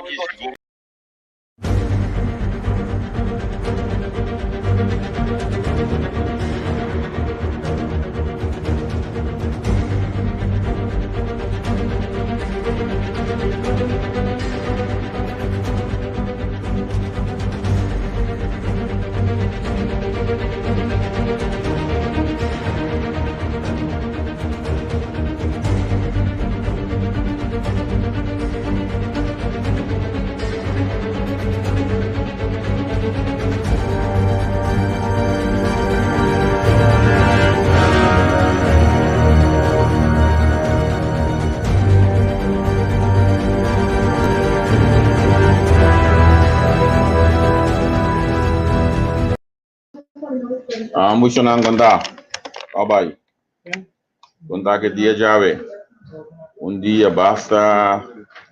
aki sigur. Ah, muchanan konta. Bye. Konta ke dia djawe. Un dia basta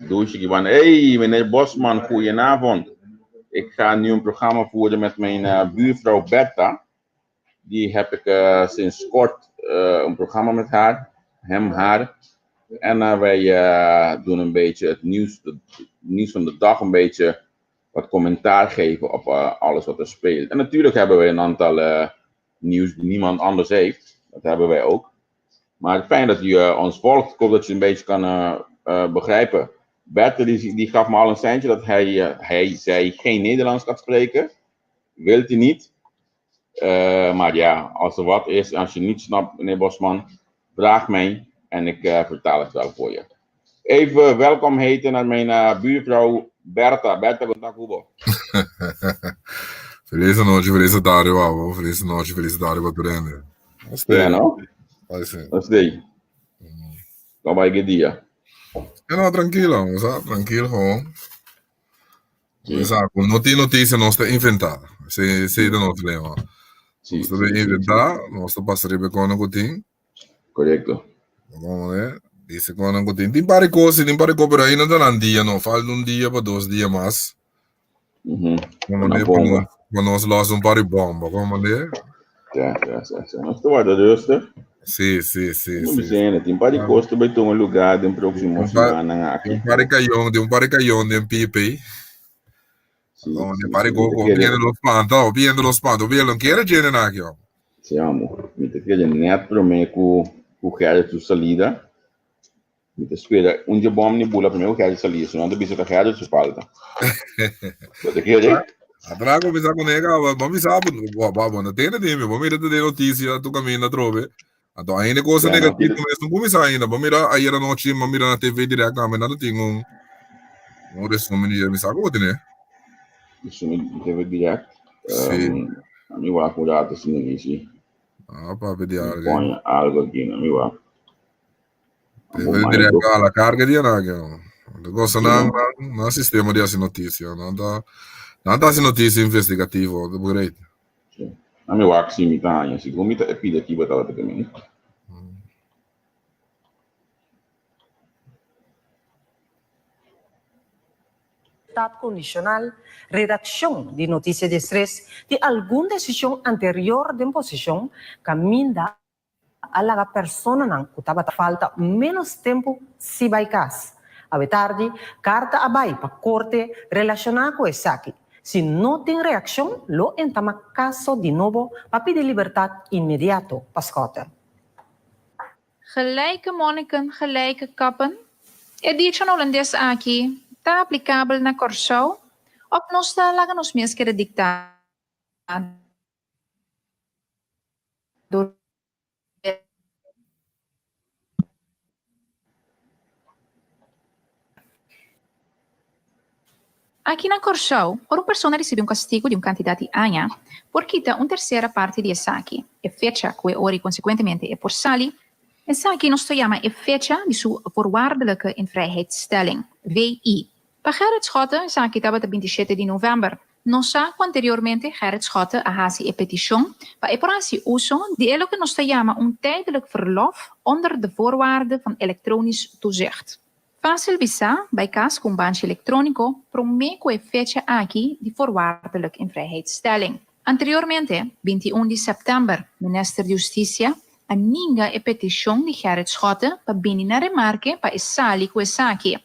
dushi ki ban. Hey, meneer Bosman, goedenavond. Ik ga nu een programma voeren met mijn eh, buurvrouw Bertha. Die heb ik eh, sinds kort eh, een programma met haar, hem, haar. En wij doen een beetje het nieuws, het nieuws van de dag, een beetje wat commentaar geven op alles wat er speelt. En natuurlijk hebben we een aantal nieuws die niemand anders heeft. Dat hebben wij ook. Maar fijn dat u ons volgt. Ik hoop dat je een beetje kan begrijpen. Bertha die, die gaf me al een seintje dat hij, hij, zij geen Nederlands gaat spreken. Wilt hij niet. Maar ja, als er wat is, als je niet snapt, meneer Bosman, vraag mij en ik vertaal het wel voor je. Even welkom heten naar mijn buurvrouw Bertha. Bertha, kon ta ku bo? Feliz anochi, feliz tardi, wou. Feliz anochi, feliz tardi, pa tur hende. Ja, no? Así. Kon bai ki dia? Ja, no, trankilo, sa, trankilo gewoon. Sa, ku no tin notisia nos ta inventá. Esei, esei ta nos lema. Nos ta inventá, nos ta pasa riba e konan ku tin. Korekto. Komo ne? Dice konan ku tin. Tin par di kos, tin par di kos, pero ainda ta nan dia no. Falta un dia pa dos dia mas. Komo ne? Pa nos, pa nos los un par di bomba, komo ne? Ja, ja, ja, ja. Nos ta warda rustig. Si, si, si, Como si. diciendo, tin par di kos ta bai tuma lugar den próximo Un par, simannan aki. un par di cayon, tin un par di cayon den PP. Si, Como si, de par di si. Mi kos, ta hopi kere, hende lo spanta, hopi hende lo spanta, hopi hende lo kere djene na aki, oh. si amo. Mi ta kere net promé ku ku Gerrit su salida. Mi ta spera un dje bom ni bula promé ku Gerrit salida, si no nan ta bisa ta Gerrit su falta. Bo ta kere? Atra kuminsá ku nega, bo bisa bo, bo, bo no tende di mi, bo mira ta den notisia tu kaminda atrobe. Anto ainda cosa Ya, no, negativo mes no kuminsá ainda. Bo mira ayer anochi, bo mira na TV direct tambe, nan ta tin un un resumen di dje, mi sa ku bo tene. Resumen di TV direct? Si. Mi wak un rato si mi si. Ah, papia di Mi algo. pone algo aki, mi wak. TV direct a la carga di anaki. De cosa nan, nan sistema di hasi noticia. Nan ta, nan ta hasi noticia investigativo, de begrijp. A mi wak si mi ta haña, segun mi ta e pida ki bo tabata ke mi. Libertad condicional, Redaccion di Noticia Diestres tin algun decision anterior den posicion caminda a laga personanan ku tabata falta ménos tempu si bai kas. Awe tardi, karta a bai pa korte relashoná ku esaki. Si no tin reakshon, lo entama kaso di nobo pa pidi libertat inmediato pa Schotte. Gelijke monniken, gelijke kappen? E dicho Holandes aki ta aplikabel na Kòrsou òf nos ta laga nos mes keda diktá dor Aki na Kòrsou, ora un persona risibí un kastigu di un kantidat di aña, por kita un tersera parti di esaki, e fecha ku e ora i konsekuentemente e por sali. Esaki nos ta yama e fecha di su voorwaardelijke invrijheidstelling, VI. Pa Gerrit Schotte esaki tabata bintishete di novèmber. Nos sa ku anteriormente Gerrit Schotte a hasi e petishon pa e por hasi uso di e loke nos ta yama un tijdelijk verlof onder de voorwaarde van elektronisch toezicht. Fásil bisa, bai kas ku un banchi elektróniko promé ku e fecha aki di voorwaardelijk invrijheidstelling. Anteriormente, 21 di sèptèmber, Minister di Hustisia a ninga e petishon di Gerrit Schotte pa bini na remarke pa e sali ku esaki.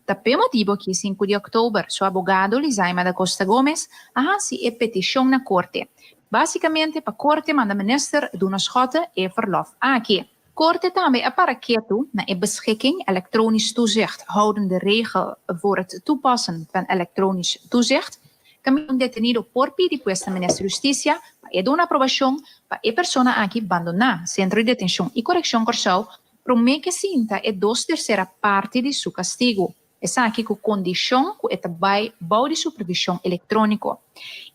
Ta p'e motibu aki sinku di òktober su abogado Lizaima da Costa Gomez a hasi e petishon na korte, básikamente pa korte manda minister duna Schotte e verlòf aki. Korte tambe a para ketu na e beschikking elektronisch toezicht houdende regel voor het toepassen van elektronisch toezicht, kaminda un detenido por pidi pues na minister Hustisia pa e duna aprobashon pa e persona aki bandoná Sentro di Detenshon i Korekshon Kòrsou Promé ke sinta e dos tersera parti di su kastigu, esaki ku kondishon ku e ta bai bou di supervishon elektróniko.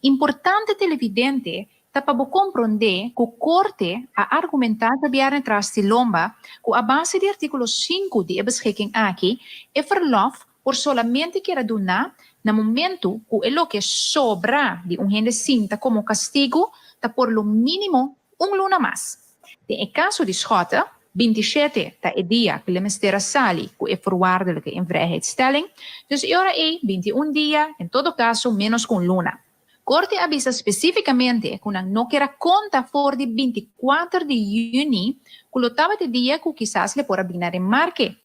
Importante televidente ta pa bo komprondé ku korte a argumentá djabièrnè tras di lomba ku a base di artíkulo sinku di e beschikking aki e verlòf por solamente keda duná na momentu ku e loke sobra di un hende sinta komo kastigu ta por lo mínimo un luna mas. Den e kaso di Schotte, 27 ta e dia ku le mester a sali ku e voorwaardelijke invrijheidstelling, dus e ora ei 21 dia, en todo kaso ménos ku un luna. Korte a bisa spesífikamente ku nan no kier a konta for di 24 di yüni ku lo tabata e dia ku kisas le por a bini na remarke.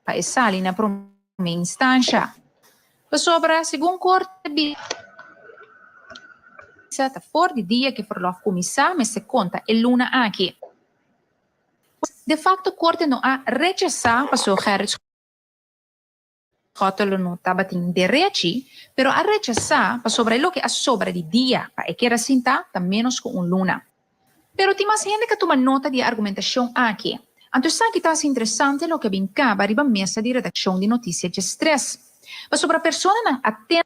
pa e sali na promé instansha. Pasobra, segun Korte bisa, ta for di dia ku e ferlòf kuminsá mester konta e luna aki. De fakto Korte no a rechasá pasobra Gerrit Schotte lo no tabatin derechi, pero a rechasá pasobra e loke a sobra di dia pa e keda sintá ta ménos ku un luna. Pero tin mas hende ka tuma nota di e argumentashon aki. Anto esaki ta hasi interesante loke a bin kaba riba mesa di redakshon di Notisia Djestres. Pasobra personanan atento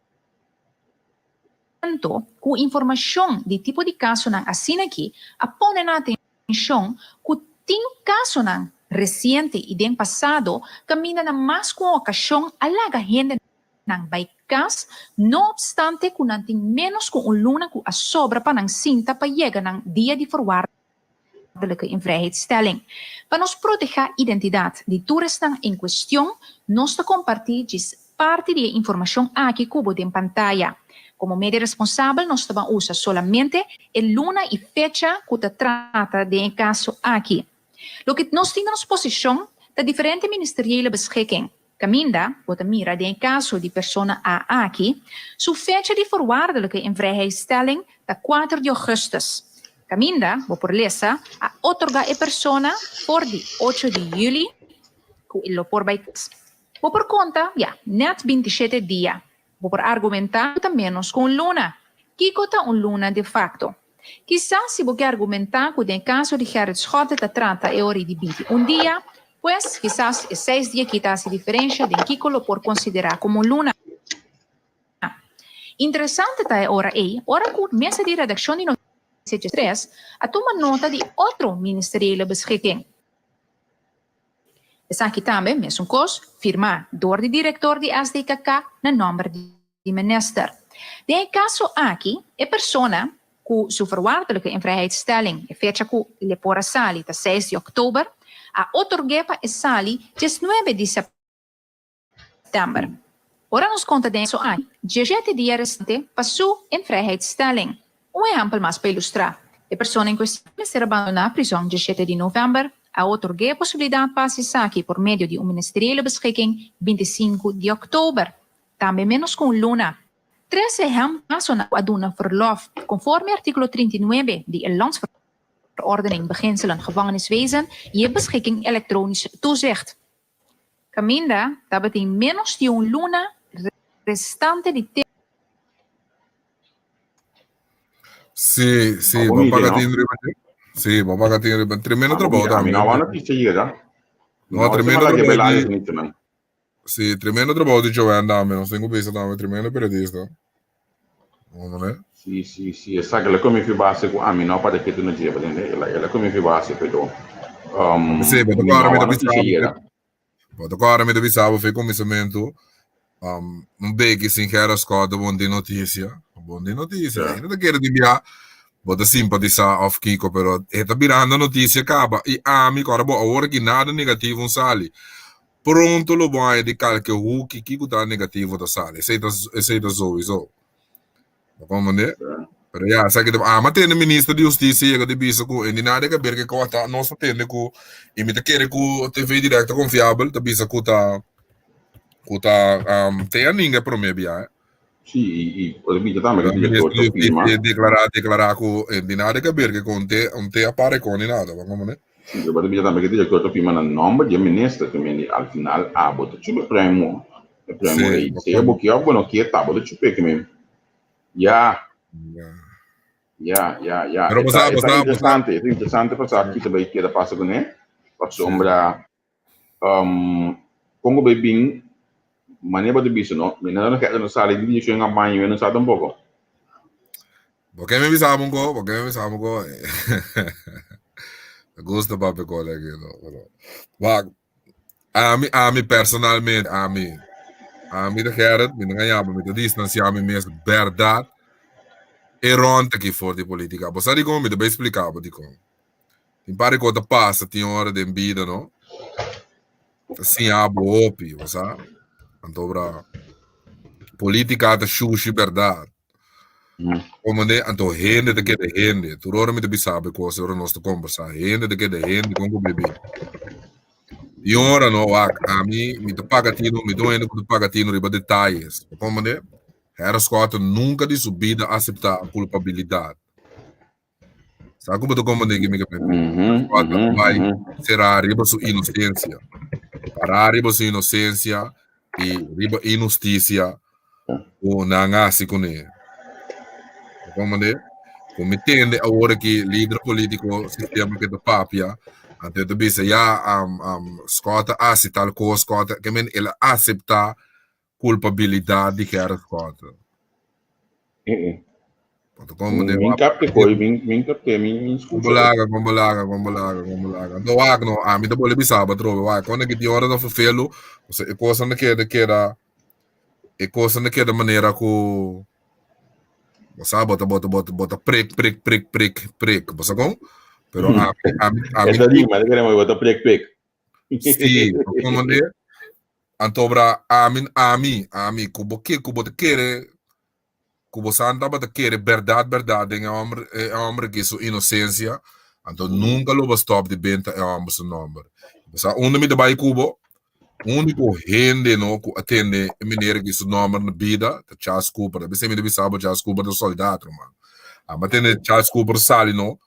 ku informashon di tipo di kasonan asina aki a pone nan atenshon ku tin kasonan resiente i den pasado kaminda na mas ku un okashon a laga hende nan bai kas, no opstante ku nan tin ménos ku un luna ku a sobra pa nan sinta pa yega nan dia di voorwaardelijke invrijheidstelling. Pa nos protehá identidat di tur esnan en kuestion, nos ta kompartí djis parti di e informashon aki ku bo den pantaya. Komo media responsabel nos ta ban usa solamente e luna i fecha ku ta trata den e kaso aki. Loke nos tin na nos posishon ta diferente ministeriële beschikking. Kaminda bo ta mira den e kaso di persona A aki, su fecha di voorwaardelijke invrijheidstelling ta kuater di ougùstùs. Kaminda bo por lesa a otorgá e persona for di ocho di yüli ku e lo por bai kas. Bo por konta, ya, nèt bintishete dia. Bo por argumentá ku ta ménos ku un luna. Kiko ta un luna de fakto? Kisas si bo ke argumentá ku den e kaso di Gerrit Schotte ta trata e ori di 21 dia, pues kisas e seis dia aki ta hasi diferensha den kiko lo por konsiderá komo un luna. Interesante ta e ora ei ora ku mesa di redakshon di Noticia Djestres a tuma nota di otro ministeriële beschikking. Esaki tambe mesun kos, firmá dor di direktor di SDKK na nòmber di minister. Den e kaso aki, e persona ku su voorwaardelijke invrijheidstelling e fecha ku le por a sali ta seis di òktober, a otorg'é pa e sali diesnuebe di sèptèmber. Ora nos konta den e kaso aki, diesshete dia restante pa su invrijheidstelling. Un ehèmpel mas pa ilustrá, e persona en kuestion mester a bandoná prizòn diesshete di novèmber, a otorg'é e posibilidat pa hasi esaki por medio di un ministeriële beschikking 25 di òktober. Tambe ménos ku un luna. Tres ehèmpel kasonan ku a duna verlòf konforme artíkulo 39 di e Landsverordening Beginselen Gevangeniswezen i e Beschikking Elektronisch Toezicht. Kaminda tabatin ménos di un luna restante di tempu. Sí, sí, bo paga tin riba. Sí, bo paga tin riba. Tremendo trabou tambe. No, tremendo trabou. Sí, tremendo trabou di Joanne tambe. Nos tin ku bisa tambe, tremendo periodista. Hombre. Sí, sí, sí. Exacto. El a come fi base ku ami no para que tu no lleva, entiende? El a, el a come fi base, pero um, Sí, pero mi ahora no mi ta noticia bisa, llega. pero ahora mi ta bisa bo fi kuminsamentu. Um, un beki sin Gerard Scott bon di noticia. Bon di noticia. Ja. Ainda ta kere di bia, bo ta simpatisa of kiko, pero e ta birando noticia kaba. I ami, kora bo awor ki nada negativo un sali. Pronto lo bo haña di kalke huki kiko ta negativo ta sali. Esei ta esei ta souiso. Bo comprende? Pero ya, esaki ta ama tende minister di hustisia yega di bisa ku e ni nada ke ber ke kos ta nos ta tende ku i mi ta kere ku TV Direct ta konfiabel ta bisa ku ta. Ku ta um, te a ninga promé bia, eh. Sí, i, i por bisa tambe ku direktor ta firma. Deklará, deklará ku eh, di nada ka ber ke kon te, un te apare kon ni nada, wa komo ne? Sí, pero por bisa tambe ku direktor ta firma na nòmber di e minister, ke men di al final abo ta chupa e prèmo, e prèmo Sí, ei. Sea bo ke òf bo no ke ta, bo ta chup'é ke men. Ya. Ya. Ya, ya, ya. Pero E bo ta, sa, e bo ta sa, bo sa. interesante, e ta interesante pa sa ki ta bai keda pasa kuné, pasobra Um, kon ku bai bin, manera bo ta bisa no, mi no no no sali di direccion en campaña, mi no sa tampoco. Bo ke mi bisa un ko, bo ke mi bisa un ko. Me gusta papia ko aquí, no, pero wak, ami, ami personalmente, ami, ami ta Gerrit, mi no gañaba, mi ta distancia mi mes berdad e rond aki for di politica. Bo sa dikon? Mi ta bai explica bo dikon. Tin par di kos ta pasa tin ora den bida no. Ta siña bo hopi, bo sa. Anto bra politica ta shushi berdad. Como ne, anto hende ta keda hende. Tur ora mi ta bisa bo e kos ora nos ta kombersa. Hende ta keda hende kon ku bibi. Tin ora no wak, ami mi ta paga tino, mi ta un hende ku ta paga tino riba detayes. Como ne, Harris Schotten nunka di su bida asepta kulpabilidat. Sa ku bo ta komprendé ki mi ke pensa? Bai será riba su inosensia. Pará riba su inosensia i riba inhustisia ku nan a hasi kuné. Bo komprendé? Ku mi tende awor aki lider polítiko sistema ke ta papia, anto e ta bisa ya Scott a hasi tal kos, Scott a, ke men el a aseptá kulpabilidat di Gerrit Schotten. Bo ta Min kapte koi, min, min kapte, min, min skucha. Kombolaga, kombolaga, kombolaga, kombolaga. Anto wak no, ami ta bole bisa bo atrobe, wak, konde ki tin ora ta ferfelu, pasobra e kosnan ta keda, keda, e kosnan ta keda manera ku, bo sa, bo ta, bo ta, bo ta, bo ta prik, prik, prik, prik, prik, bo sa kon? Pero ami, ami, ami. E ta di, ma ta kere bo ta prik, prik. Sí, bo komprende? Anto bra, ami, ami, ami, ku bo ke, ku bo ta kere, ku bo san tabata kere bèrdat, bèrdat den e hòmber, e hòmber aki su inosensia, anto nunka lo bo stòp di benta e hòmber su nòmber. Bo sa unda mi ta bai ku bo? Úniko hende no ku a tende e meneer aki su nòmber na bida ta Charles Cooper. Ta p'esei mi ta bisa bo Charles Cooper ta sòldat, ruman. Amba tende Charles Cooper sali no,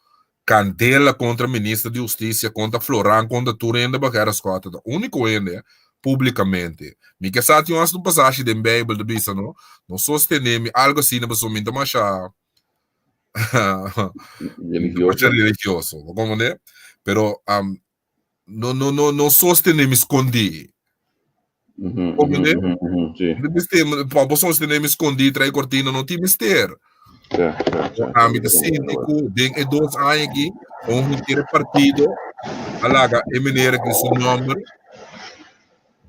Candela contra minister di husticia, contra Floran, contra tur hende pa Gerrit Schotten ta unico hende publicamente. Mi ke sa tin hasta un pasashi den Bijbel ta bisa no, no sostene mi, algo asina pasobra mi ta masha Religioso. masha religioso, bo comprende? Pero no no no no sostene mi skondí. Comprende? Sí. No mester, pa bo sostene mi skondí trai kortina no tin mester. Ja, ja, ja. Ami ta sinti ku den e dos aña aki un henter partido a laga e meneer aki su nomber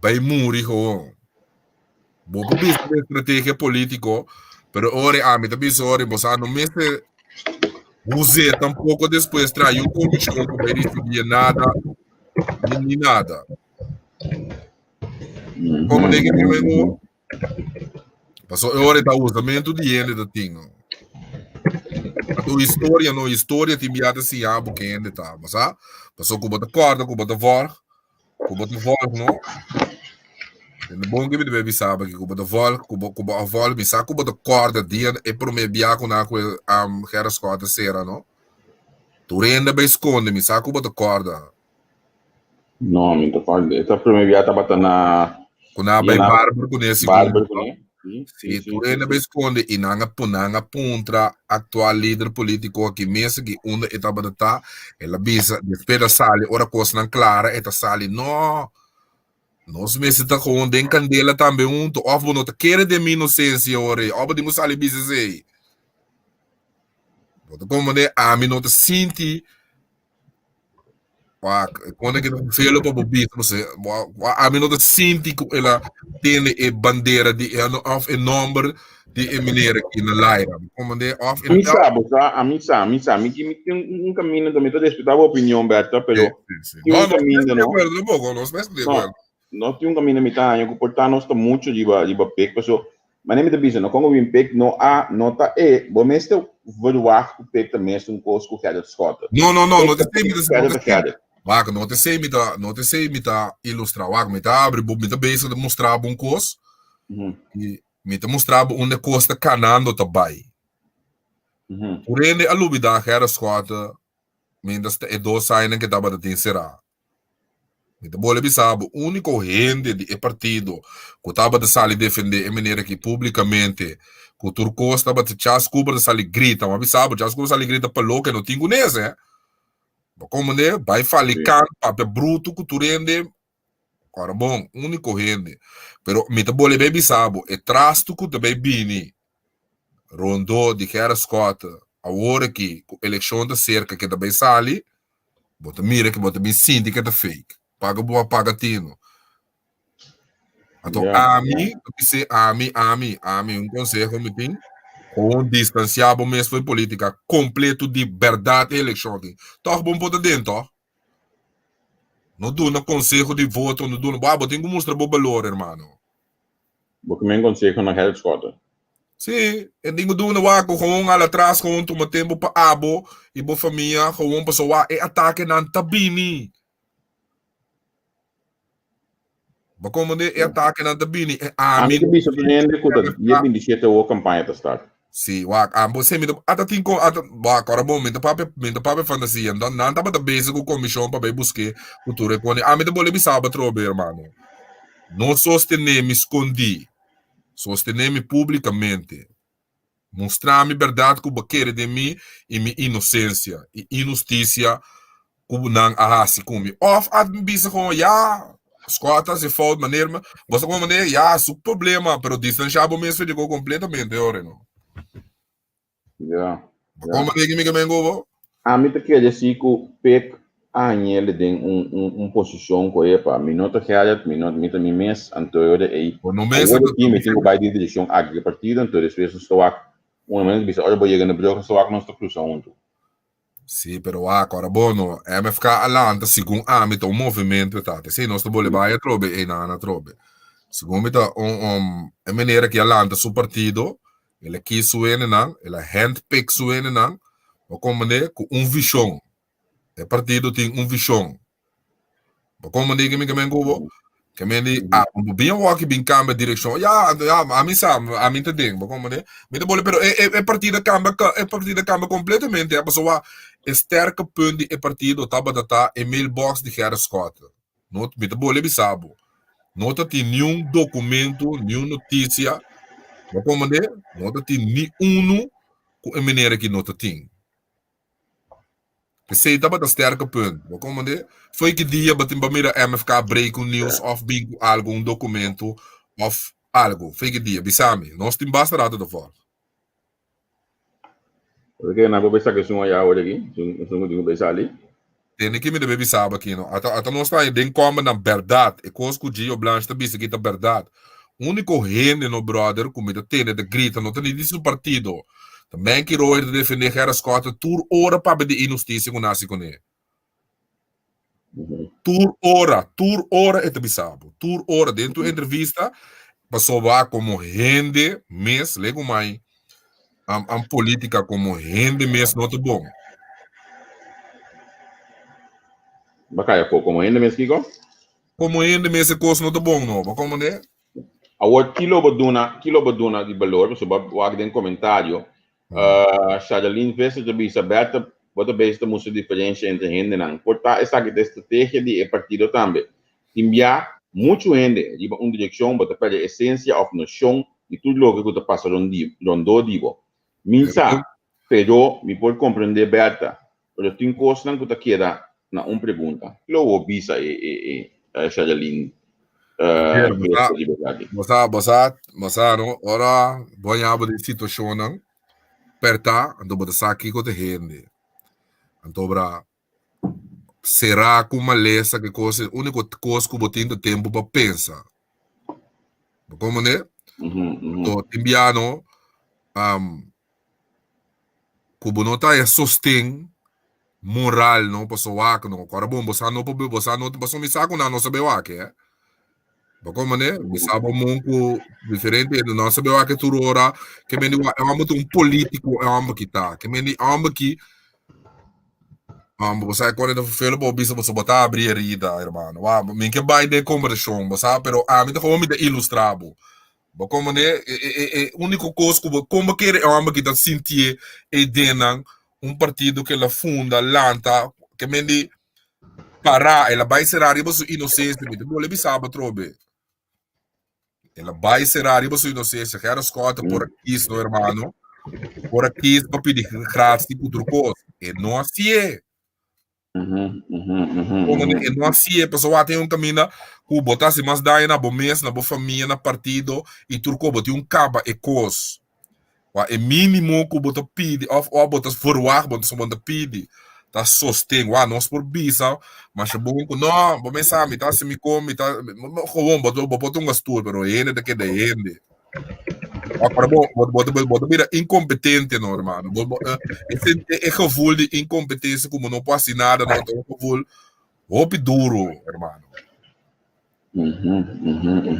bai muri gewoon. Bo por bisa un estrategia polítiko, pero ora ami ta bisa ora bo sa no mester us'é tampoko despues trae un komishon ku bai risibí nada ni nada. Komo den e momento paso e ora ta usamentu di hende ta tin. Tu historia no historia tin bia ta siña bo ke hende ta, bo sa? Paso ku bo ta kòrda ku bo ta vòrg Ku bo ta volg no. Tende bon ke mi debe bisa bo aki ku bo ta volg, ku bo ku bo a volg, mi sa ku bo ta kòrda dia e promé bia ku nan ku e Gerrit Schotten sera no. Tur hende a bai skonde, mi sa ku bo ta kòrda. No, mi ta kòrda. E ta promé bia tabata na Ku nan a bai Barber kuné sigur. Barber kuné. Sí, tur hende bai skonde i nan a nan a puntra aktual lider polítiko aki mes aki unda e tabata ta, el a bisa despues el a sali ora kosnan klara e ta sali no, nos mester ta gewoon den kandela tambe huntu òf bo no ta kere den mi inosensia ora ei òf bo tin ku sali bisa esei. Bo ta komprende? Ami no ta sinti. Wak, cuando que velo pa bo bisa, no sé, a mi no ta sinti ku ela tene e bandera di e of e nomber di e meneer aki na laira. Komande of Mi sa, bo sa, a mi sa, mi sa, mi mi tin un camino, mi ta respetá bo opinion, Berta, pero tin un camino, no? No, no, tampoco, no, no, no, no tin un camino mi ta haña ku por ta nos ta mucho riba riba pek, paso Manera mi ta bisa, no kon ku bin pek no a no ta e, bo mester verwacht ku pek ta mesun kos ku Gerrit Schotten. No, no, no, no ta esei mi ta Gerrit ta Gerrit. Wak, no te sei mi ta, no te sei mi ta ilustra. Wak, mi ta abri bo, mi ta bezig ta mustra bo un kos. I mi ta mustra bo unda e kos ta kanando ta bai. Tur hende a lubida Gerrit Schotte mientras ta e dos añanan ke tabata tin será. Mi ta bole bisa bo, úniko hende di e partido ku tabata sali defendé e meneer aki públikamente ku tur kos tabata Chas Cooper ta sali grita. Mi a bisa bo, Chas Cooper sali grita pa loke no tin kunes, eh. Bo komprendé? Bai fali kan, papia brutu ku tur hende. Ora bon, úniko hende. Pero mi ta bole bai bisa bo, e trastu ku ta bai bini rondó di Gerrit Schotte awor aki ku elekshon ta serka ke ta bai sali, Bo ta mira ke bo ta bin sinti ke ta fake. Paga bo a paga tino. Anto ami, ta bis'é ami, ami, ami, un konseho mi tin, gewoon distansiá bo mes for e politika kompleto di bèrdat e elekshon aki. Tòg bo por ta den tòg. No duna konseho di voto, no duna, bo tin ku mustra bo balor, hermano. Bo ke men konseho na Gerrit Schotte? Sí, e tin ku duna wak ku gewoon al atras gewoon tuma tempu pa abo i bo famia gewoon pasobra wak e atakenan ta bini. Bo komprende? E atakenan ta bini. E Ami ami ta bisa tur hende ku ta dia 27 awor kampaña ta start. Sí, wak, ambo sí, mi ta, ata tin ko, ata, wak, ora bon, mi ta papia, mi ta papia fantasia, enton nan tabata bezig ku komishon pa bai busk'é ku tur e koni. Ami ta bole bisa bo atrobe, hermano. No sostené mi skondí, sostené mi públikamente. Mustra mi bèrdat ku bo kere den mi i mi inosensia i inhustisia ku nan a hasi ku mi. Òf a bisa kon, ya, Scott a hasi fout, maner, bo sa kon maner, ya, su problema, pero distanshá bo mes for di kompletamente, ora no. Ya. Bo kon maner ki mi ke men ku bo? Ami ta kere si ku Pek a hañ'el den un un un posishon ku epa, mi no ta Gerrit, mi no mi ta mi mes, anto e ora ei, Bo no mes awor aki mi tin ku bai den direkshon aki ku e partido, anto despues nos ta wak un momento bisa ora bo yega na brug nos ta wak nos ta krusa huntu. Sí, pero wak, ora bo no, MFK a lanta segun ami ta un movimento e ta. P'esei nos ta bole bai atrobe einan atrobe. Segun mi ta un un e manera ki a lanta su partido, el a kis su hendenan, el a handpick su hendenan, bo komprende, ku un vishon. E partido tin un vishon. Bo komprende ke mi ke men ku bo? Ke men di, ah, bo bin awor aki bin kambia direkshon. Ya, ya, ami sa, ami ta den, bo komprende? Mi ta bole, pero e, e, e partido kambia, e partido kambia kompletamente, ya, pasobra e sterke punt di e partido tabata ta e mailbox di Gerrit Schotte. No, mi ta bole bisa bo, no ta tin niun dokumento, niun notisia, bo komprende? No ta tin ni unu ku e manera ki no ta tin. Esei tabata sterke punt. Bo komprende? Foi ki dia bo tin pa mira MFK break un news of bin ku algo, un dokumento of algo. Foi ki dia? Bisa mi. Nos tin basta rato ta volg. Oke, na bo bisa ke sun aya awor aki, sun sun ku tin ku bisa ali. Tende ki mi debe bisa bo aki no. Ata ata nos ta den komber nan bèrdat. E kos ku Gio Blanche ta bisa aki ta bèrdat. Úniko hende no bròder ku mi ta tende ta grita no ta ni di su partido. Ta Menky Royer ta defendé Gerrit Schotte tur ora papia di inhustisia ku nasi kuné. Tur ora, tur ora e ta bisa bo. Tur ora den tur entrevista pasobra komo hende mes legu mai am am política komo hende mes no ta bon. Bakaya komo hende mes kiko? Komo hende mes e kos no ta bon no, bo komprende? Awor ki lo bo duna, ki lo bo duna di balor, pasobra bo wak den komentario, Shadalyn Visser ta bisa, Bertha, bo ta bezig ta mustra diferensha entre hendenan. Por ta esaki ta e strategia di e partido tambe. Tin bia muchu hende riba un direkshon bo ta pèrdè esensia òf noshon di tur loke ku ta pasa rondó di bo. Mi sa, pero mi por komprendé Bertha, Pero tin kosnan ku ta keda na un pregunta. Lo bo bisa e e e Shadalyn Geertje riba esaki? Bo sa, bo sa, bo sa no, ora bo haña bo den situashonnan pèrtá, anto bo ta sa kiko ta hende. Anto bra será ku malesa ke kos, e úniko kos ku bo tin ta tempu pa pensa. Bo komprendé? Anto tin bia no, ku bo no ta e sosten moral no paso wak no ku ora bon bo sa no por bo sa no paso mi sa ku nan no sabe wak eh bo komprende mi sa bo mon ku diferente hende no sabe wak tur ora ke mende wak e homber ta un politico e homber ki ta ke mende e homber ki. Bo sa kon ta vervelen bo bisa bo ta abri herida, hermano. Wa, mi ke bai den kombersashon, bo sa, pero ami ta gewoon mi ta ilustra bo. Bo komprende? E, e, e, e úniko kos ku bo, kon bo kere e hòmber ki ta sintié ei den nan, un partido ku el a funda, lanta, ke men di pará, el a bai será riba su inosensia, mi ta bole bisa bo atrobe. El a bai será riba su inosensia. Gerrit Schotte por a kies, no hermano, por a kies pa pidi gratie ku tur kos. E no hasié. Como e no hasié, pasobra wak tin un kaminda ku bo ta hasi mas daño na bo mes, na bo famia, na partido i tur kos. Bo tin un kaba e kos. Wak e mínimo ku bo ta pidi òf òf bo ta verwagt, bo ta bo ta pidi ta sosten. Wak nos por bisa masha bon ku no, bo mes sa mi ta hasi mi kon, mi ta gewoon bo bo por tunga stoel, pero hende ta keda hende. Wak pero bo bo bo bo ta bira inkompetente no hermano. Bo bo e gevoel di inkompetensia ku bo no por hasi nada no ta un gevoel hopi duro hermano.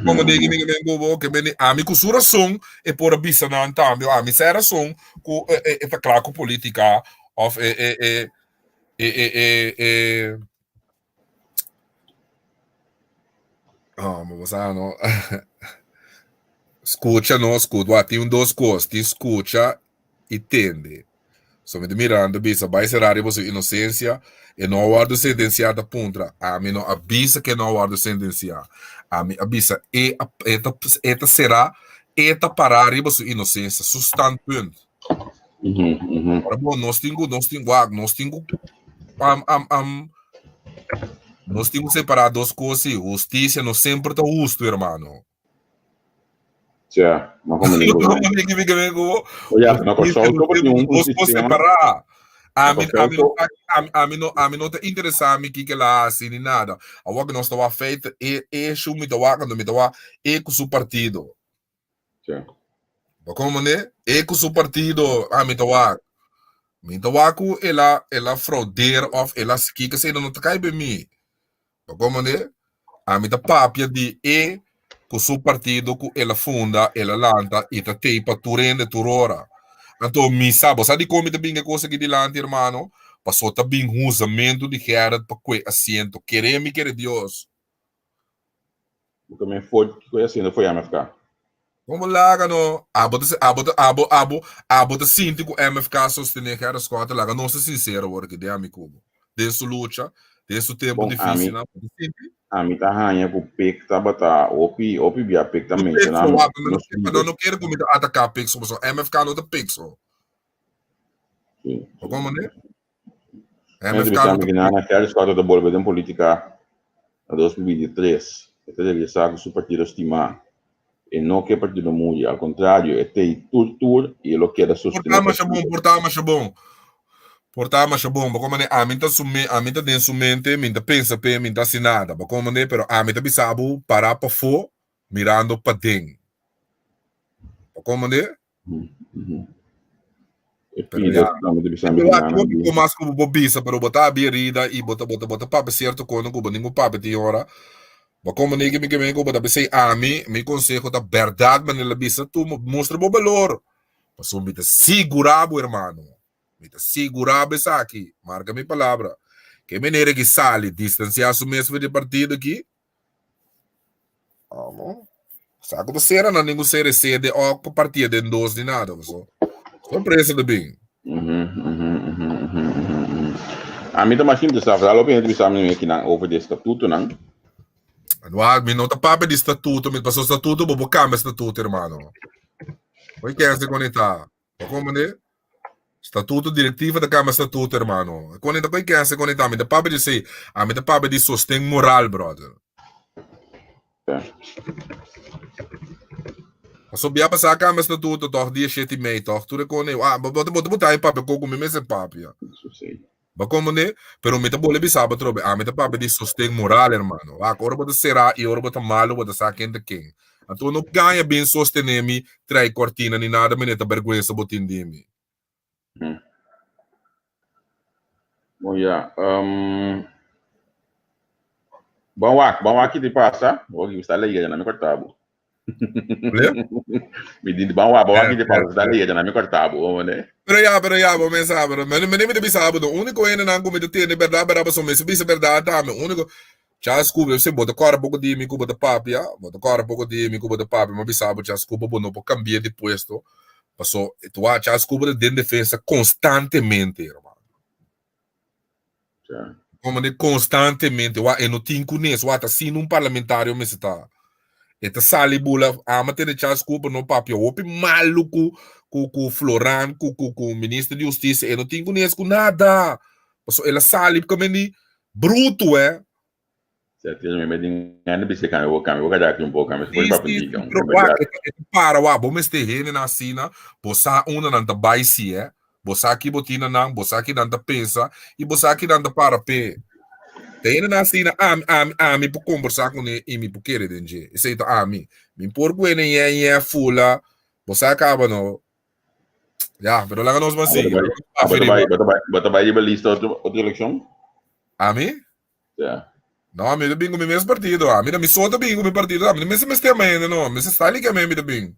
Como digi mi men gobo ke meni ami ku su rason e por a bisa nan tambe ami sa rason ku e, e, e ta kla ku politika of e e e e e e e Oh, maar sa no. Skucha no, skucha. Wa, tin un dos kos. Tin skucha i tende. So mi ta mirando bisa bai sera riba su inosensia e no a wòrdu sentensiá ta puntra. Ami no a bisa ku e no a wòrdu sentensiá. Ami a bisa e a e ta e ta será e ta pará riba su inosensia, su standpunt. Ora bo nos tin ku nos tin wak nos tin ku am am am nos tin ku separá dos kos si hustisia no semper ta hustu hermano. Tja, ma como ningo. Como ningo mi que go. Oye, no Kòrsou to tin un Dos kos sistema. separá. Na Ami, ami, Kòrsou no, to ami, ami no, ami no ta interesá mi kiko el a hasi ni nada. Awor ku nos ta wak feite, e, e shu mi ta wak, anto mi ta wak e ku su partido. Tja. Bo komprendé? E ku su partido, ami ta wak. Mi ta wak ku el a, el a fraudeer of el a kiko esei no ta kai be mi. Bo komprendé? Ami ta papia di e ku su partido ku el a funda, el a lanta i ta tei pa tur hende tur ora. Anto mi sa, bo sa dikon mi ta bin e kos aki dilanti, hermano? Paso ta bin huzamentu di Gerrit pa kue asiento. Kere mi kere Dios. Bo ta men for kiko e haciendo for MFK? Kon bo laga no? Abo ta abo ta abo abo abo ta sinti ku MFK sostene Gerrit Schotte laga nos ta sinsero awor aki den ami ku bo. Den su lucha, den su tempu Bon, ami difisilnan bo ta sinti? ami ta haña ku Pik tabata hopi hopi bia Pik ta No Pik menshoná so, wak, mi no nos no lider. no kere ku mi ta ataká Pik so pasobra MFK no ta Pik so. Sí, Bo sí. komprende? Mester MFK bisa no mi ta ki Nana Gerrit Schotte ta bolbe den politica na 2023. E ta regresa cu su partido stima. E no ke partido muri, al contrario, e tei tur tur y e lo keda Por sostene ta masha bon, partido. por ta masha bon. Por ta masha bon. Bo komprende? Ami ta su me, ami ta den su mente, mi ta pensa p'e, mi ta hasi nada. Bo komprende? Pero ami ta bisa bo para pafó mirando paden. Bo komprende? E Pero pide ya. tambe ta bisa mi Pero kinana hopi di. ko mas ku bo bisa, pero bo ta abi herida i bo ta bo ta bo ta papia sierto kono ku bo ningun papia tin ora. Bo komunika mi ke men ku bo ta bisa ami, mi konseho ta bèrdat manera el a bisa tu mustra bo balor. Pasobra mi ta sigurá bo hermano, mi ta sigurá bo esaki, marka mi palabra, ke manera ki sali distansiá su mes for di e partido aki, Amo. Sa ku ta sera na ningun sera e sede o ku partia den dos ni nada. So, sorpresa ta bin. Ami ta mas interesá, vooral op hende bisa mi kinan over de statutonan. Wa, mi no ta papia di statuto, mi paso statuto bo bo cambia statuto, hermano. Hoy kense conecta. Bo comprende? Statuto, directiva ta cambia statuto, hermano. Conecta koy kense conecta. Mi ta papia di esey. Ami ta papia di sosten moral, brother. Paso bia pasá cambia statuto toch dia shete i mei toch. Tur e kone. Ah, bo bo bo ta papia koko mi mester papia. Bo comprende? Pero mi ta bole bisa bo atrobe. Ami ta papia di sosten moral, hermano. Wak, ora bo ta será i ora bo ta malo, bo ta sa ken ta ken. Anto no gaña bin sostené mi, trae cortina ni nada, mi ta bergüensa bo tin di mi. Bon ya. Um, bon wak, bon wak ki te pasa. Oki, mi sta lei na mi korta bo. Mi di ban wa, ban wa ki pa da lei, na mi corta bo, ne? Pero ya, pero ya, bo me sabe, pero me me te bisa bo, único ene nan ku mi te tiene verdad, verdad, so me se bisa verdad ta, me único Charles Cooper, se bo te corre poco di mi ku bo te papia, bo te corre poco di mi ku bo te papia, ma bisa bo Charles Cooper bo no por cambia di puesto, paso tu Charles Cooper den defensa constantemente, hermano. Ja. Como de constantemente, wa e no tin kunes, wa ta sin un parlamentario mester ta. E ta sali bula, ama tene Charles Cooper no papia hopi malu ku ku ku Floran, ku ku ku minister di justicia, e no tin kunes ku nada. Paso el a sali kamendi bruto, eh. Para wa, bo mester hende nan asina, bo sa unda nan ta bai si, eh. Bo sa ki bo tin na nan, bo sa ki nan ta pensa, i bo sa ki nan ta para p'e. Ta hende nan asina, ami, ami, ami por kombersá kuné i mi por kere den dje. Esei ta ami. Mi por ku hende ñe ñe fula, bo sa kaba no. Ya, pero laga nos ban sigui. Bo ta bai riba lista otro elekshon? Ami? Ja. No, ami ta bin ku mi mes partido. Ami ta mi so ta bin ku mi partido. Ami no mester mester ma hende no. Mester Stanley ke mi ta bin.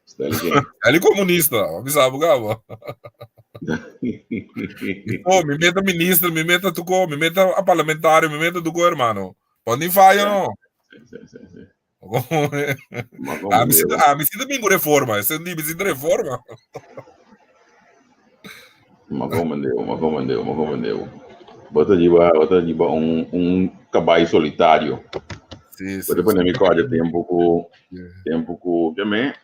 Stanley ke. Stanley komunista. Mi sa bo kaba. Oh, mi meta minister, mi meta tuko, mi meta a parlamentario, mi meta tuko, hermano. Pon ni falla no. Sí, sí, sí, sí. A mi si a mi si ta bin ku reforma. Ese di mi si ta reforma. Ma komendeu, ma komendeu, ma komendeu. Bo ta riba, bo ta riba un, un kabai solitario. Sí, Bo sí, ta pone sí. mi kòrda tempu ku, tempu ku, ke me,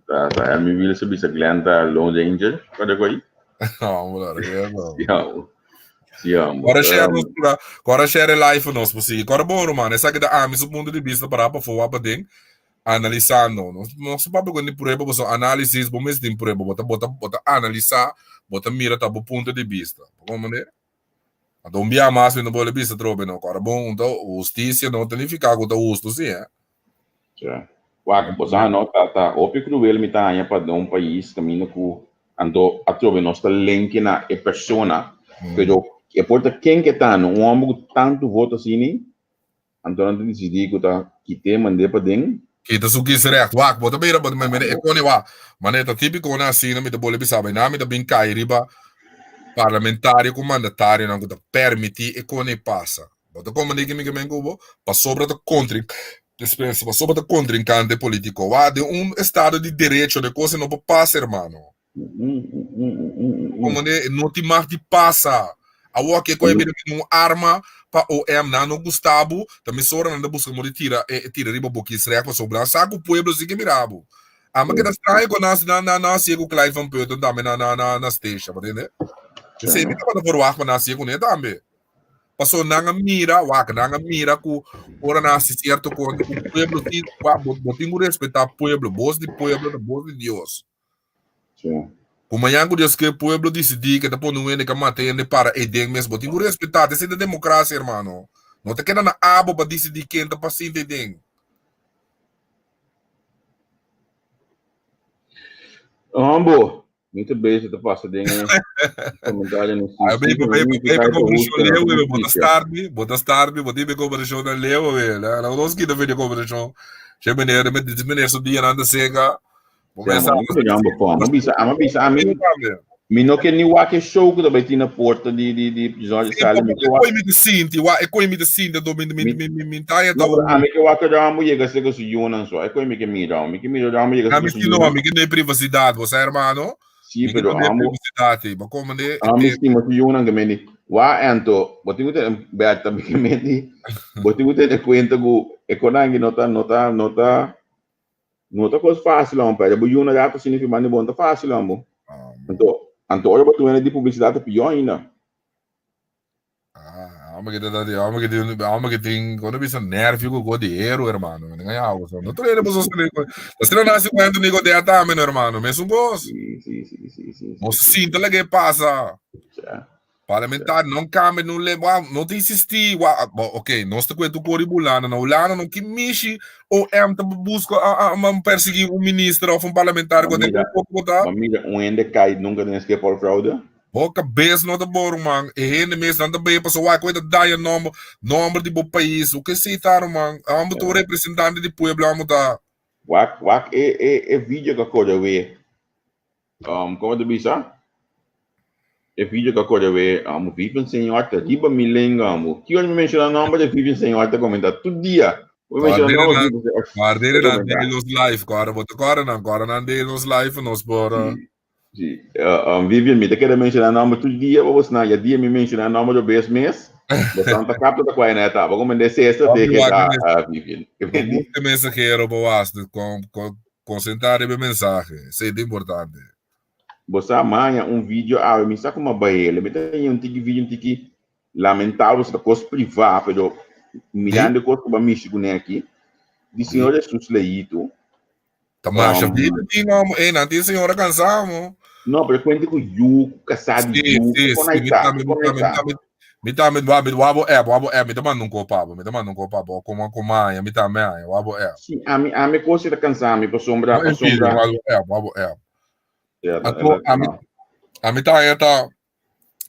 ta, ta Hermie Wiels a bisa Glenn ta Lone Ranger, kòrda ku ei? No, brother, que no. Sí, amo. Sí, amo. Kòrda share nos, kòrda share e live nos por sigui. Kòrda bon, ruman, esaki ta ami su punto di bista para pafó wak paden. Analisando. Nos nos ta papia ku di prueba pasobra análisis bo mes tin prueba. Bo ta bo ta bo ta analisá, bo ta mira ta bo punto di bista. Bo komprendé? Anto un bia mas mi no por bisa atrobe no. Kòrda bon, un ta hustisia no ta nifiká ku ta hustu si, eh. Ja. Wak, bo sa no, ta ta hopi kruel mi ta haña pa den un pais kaminda ku anto atrobe nos ta lenke na e persona, pero e por ta ken ke ta no, un hòmber ku tantu voto asina Anto nan ta disidí ku ta kit'é mand'é paden. Kita su kiesrecht. Wak, bo ta mira, bo ta mira, e kone wak. Manera ta típiko na asina mi ta bole bisa bai nan mi ta bin kai riba parlamentario ku mandatarionan ku ta permití e kone pasa. Bo ta komprendé ki mi ke men ku bo? Pasobra ta kontri, dispensa, pasobra ta kontrinkante polítiko. Wak, den un estado di derecho de kos no por pasa, hermano. Como ne no tin mag di pasa. Awor ke koe bira un arma pa OM nan no gusta bo, ta mesora nan ta buska mo di tira e tira riba bo kiesrecht pasobra nan sa ku pueblo si ke mira bo. Ama keda straño ku nan nan nan hasié ku Clive van Putten tambe na na na na Statia, bo tende? Esei mi tabata verwacht pa nan hasié kuné tambe. Paso nan a mira, wak, nan a mira ku ora nan hasi sierto kos ku pueblo si, wak, bo bo tin ku respetá pueblo, bos di pueblo ta bos di Dios. Sí. Ku mañan ku Dios ke pueblo disidí ke ta pone un hende ka mata hende para eiden mes, bo tin ku respetá. Esei ta demokrasia, hermano. No ta keda na abo pa disidí ken ta pa sinta eiden. Hombo, mi ta bezig ta pasa den e komentario no Ay, sí, baby, sí, baby, mi baby, ta komberashon justo, leu, baby, bo ta justicia. start mi, bo ta start mi, bo tin mi komberashon na leu, baby. Na nos kita video komberashon. Che meneer, meneer su dia nan ta seka. Bo Sí, mesa amo, mi ta po. Amo bisa, amo bisa a mi, mi no ke ni wak e show ku ta bai tin na porta di di di George Sí, Sali, mi e ke wak koi mi te sinti, wa, e koi mi te sinti, do mi mi mi mi mi mi taya no, ta pero ami ke wak e amo yega seka su yunan so. E koi mi ke mira, mi ke mira amo yega Na seka mi su si no, yunan. mi ke ne privacidad, bo sa hermano. Sí, Mi ke pero ne amo privacidad, eh. Bo como ne amo te stima su yunan ke meni. Wa ento, bo tin ku tene Berta mi ke meni, bo tin ku tene kuenta ku e konangi no ta no ta no ta No ta kos fásil amo perde bo yu na rato asina firma ni bo no ta fásil amo. Ah, Anto, anto ora bo tuena di publisidat ta pió ainda. Ah, amo que ta amo que tin amo que tin kono bisa nervio ku di hero hermano. Me nga yawo so. No trae bo so sele ko. Asina nasi cuento ni ko de atame no hermano. Mes un kos. Sí, sí, sí, sí, sí, No sí, se sí. sinta la que pasa. Ja. Parlamentar non cambia, non le, wa, no te insisti, wa, bo, ok, nos te cuento cori Hulanda, na Hulanda no ki mishi OM ta busca a, a, a perseguir un ministro of un parlamentario Ma ku te mira, poco ta. ma mira, un hende kai nunca den Schiphol fraude. Bo cabeza no ta boro man, e hende mes nan ta bay paso wa ku ta daña nomber, nomber di bo pais, o ke sei ta man, amo tu Ja. representante di pueblo amo ta. Wak wak e e e video ka kore we. Um, como te bisa? E video ka kore we, um, Vivian Senhor ta riba mi lenga, um. Ki ora mi menciona nombre de Vivian Senhor ta comenta tur dia. Mi menciona nombre de Vivian Senhor. Guardere nan deel nos live, kore bo te kore nan, kore nan deel nos live nos por. Sí. Vivian, mi ta kere menciona nombre tur dia, pa bosnan, ya dia mi menciona nombre do bes mes, bosnan ta capta ta cuai na etapa. Como de sexta te que ta, Vivian. Busca mensahero pa was, con, con, concentra riba e mensahe, esey ta importante. Bo sa maña un video awe, mi sa como a baile, mi ta haña un tiki video, un tiki lamentabel, ta cos priva, pero mirando e cos cu bo a mishi cune aki, di Señor Jesus Leito. Ta masha vida tin amo. Ey, nan tin señora cansá amo. No, pero cuente cu yu, cu casá di yu, Sí, con sí, ahí mi ta, tambe, mi con ahí tambe, mi ta. tambe, mi tambe, wa, mi wabo app, wabo app, mi ta manda un ko pa bo, mi ta manda un ko pa bo, como como aña, mi tambe aña, wabo app. Sí, ami, ami cos ta cansá mi, pasobra, No, en fin, pasobra. wabo app, wabo app. Ja, ta, Anto, ta, ami, no. ami ta aña ta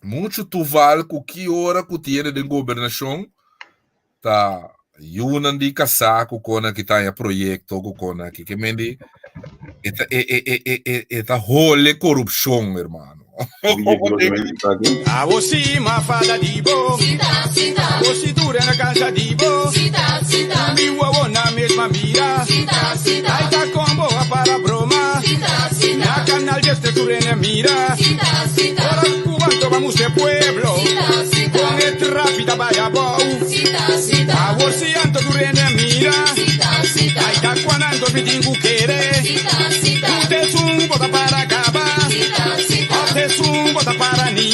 mucho tuval ku ki ora ku tiene den gobernashon ta yunan di kasá ku kona ki ta haña proyekto ku kona ki ke mendi e ta e e e e e e ta hole korupshon hermano. Abo si ma fala di bo Abo si dura na cansa di bo Mi wawo na mesma mira Ai ta combo a para broma Na canal de este turene mira Ora cubanto vamos de pueblo Con e trapita vaya bou Awor si anto turene mira Ai ta cuananto mi tin cu kere Cu te sun bota para caba Of te sun bota para ni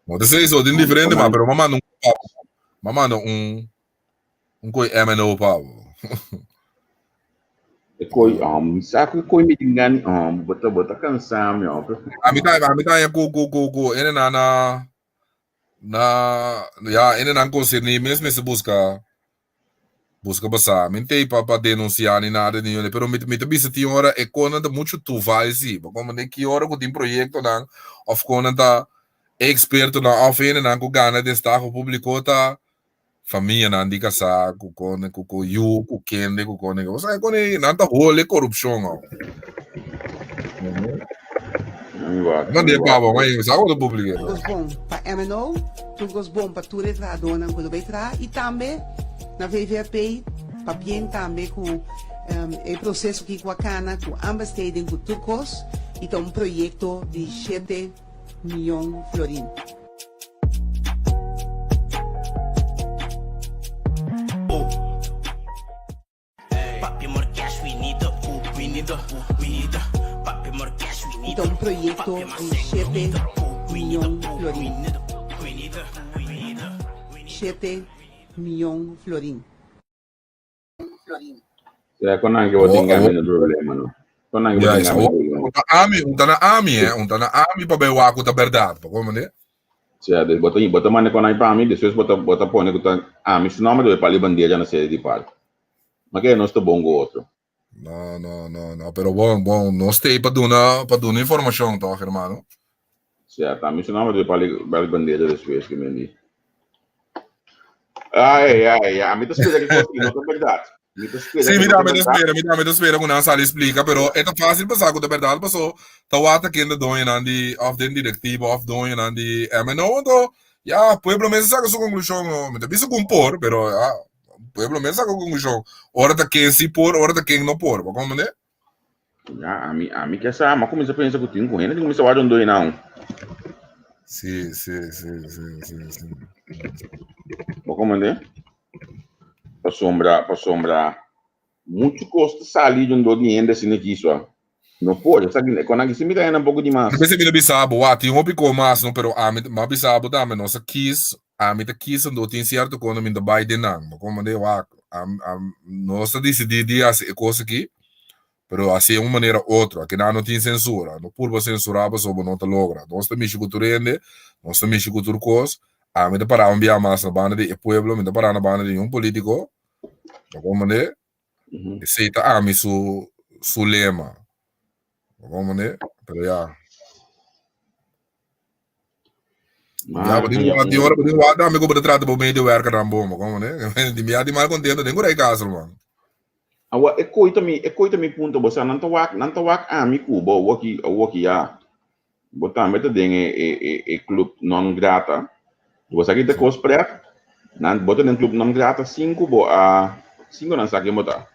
No te sei so, din diferente ma, pero mama un mama un un koi MNO pa. E koi, um, sa ku koi mi tingani, um, bota bota kansa mi, um. A mi ta a mi ta ku ku ku ku ene na na na ya ene nan concerni mes mes busca Busca pa sa. Mi n'tei pa pa denuncia ni nada ni yone, pero mi mi ta bisa tin ora e konan ta mucho toeval si. Bo comprende? Ki ora ku tin proyectonan of konan ta expertonan of hendenan ku gana destaho publico ta famianan di kasá ku kone ku ku yu ku kende ku kone. Bo sa kone nan ta hole korupshon awo. No de pa bo, ma sa ku ta publike. Tur kos bon pa MNO, tur kos bon pa tur e trahadónan ku lo bai traha i tambe na VVRP pabien tambe ku e proseso ki ku a kana ku aanbesteding ku tur kos i ta un proyekto di shete miyon florin. I ta un proyekto di shete miyon florin. Shete miyon florin. Sea con nan que bo tin gana problema no. Con nan que bo tin gana problema. Un ta ami, un ta na ami, eh. Un ta na ami pa bai wak ku ta bèrdat. Pa komo ne? Sea, dus bo ta bo ta manda con nan pa mi, despues bo ta bo ta pone ku ta ami su nomber debe pali bandera na sede di park. Ma ke nos ta bon ku otro. No, no, no, no, pero bon, bon, nos t'ei pa duna, pa duna informashon tòg, hermano. Sea, ta mi su nomber debe pali pali bandera despues ke men di. Ai, ai, ai, mi ta spera ke kos ki no ta bèrdat. Mi ta spera Sí, ke mi no ta tambe ta bèrdat. spera, mi tambe ta spera ku nan sali splika, pero e ta fásil pa sa ku ta bèrdat paso ta wak ken ta doñonan di òf den direktiva òf doñonan di MNO, anto ya pueblo mes a saka su konklushon, no, mi ta bisa ku un por, pero ya pueblo mes a saka konklushon, ora ta ken si por, ora ta ken no por, bo komprende? Ya, ami, ami ke sa, mi a kuminsá pensa ku tin ku hende tin kuminsá wak un doño nan. Sí, sí, sí, sí, sí, sí. Bo komprende? Pasobra, pasobra muchu kos ta sali di un dor di hende asina aki sua. No por, esaki, e kon aki si mi ta hende un poko di mas. Mester mi ta bisa bo, wak, tin hopi ko mas no, pero ami, mi a bisa bo tambe, nos a kis, ami ta kis anto tin sierto ko no mi ta bai den nan. Bo komprende? Wak, am, am, nos ta disidí di hasi e kos aki, Pero hasi un manera otro. Akinan no tin sensura. No purba sensurá pasobra bo no ta logra. Nos ta mishi ku tur hende, nos ta mishi ku tur kos. Ami ta pará un bia mas na banda di e pueblo, mi ta pará na banda di niun polítiko. Bo komprendé? Esei ta ami su su lema. Bo komprendé? Pero ya. Ya, bo tin di ora bo tin wak tambe ku bo ta trata bo medewerkernan bon, bo komprendé? Di mi ya di mal kontento den ku rei kas, ruman. Awa e koi ta mi e koi ta mi punto bo sa nan ta wak nan ta wak ami ku bo awor ki awor ki ya bo tambe ta den e e e e club non grata bo sa ki ta kos pret nan bo ta den club non grata sin ku bo a sin ku nan sa ken bo ta.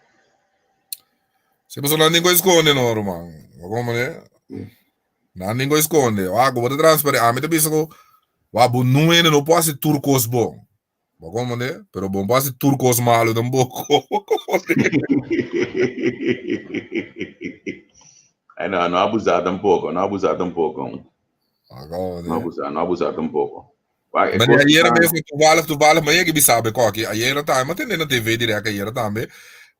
Si pasobra nan tin ku eskonde no ruman bo komprende nan tin ku eskonde wak bo ta transparente ami ta bisa ku wak bo nuene no por hasi tur kos bon. Bo comprende? Pero bo no por haci tur cos malo tampoco. Bo comprende? Ay, no, no abusá tampoco, no abusá tampoco. Bo No comprende? abusá, no abusá tampoco. Wak, e Mane cos ayera ta- mesmo, toevallig, toevallig, ma yega bisabe koki. Ayera tambe, ma tende na TV direct ayera tambe.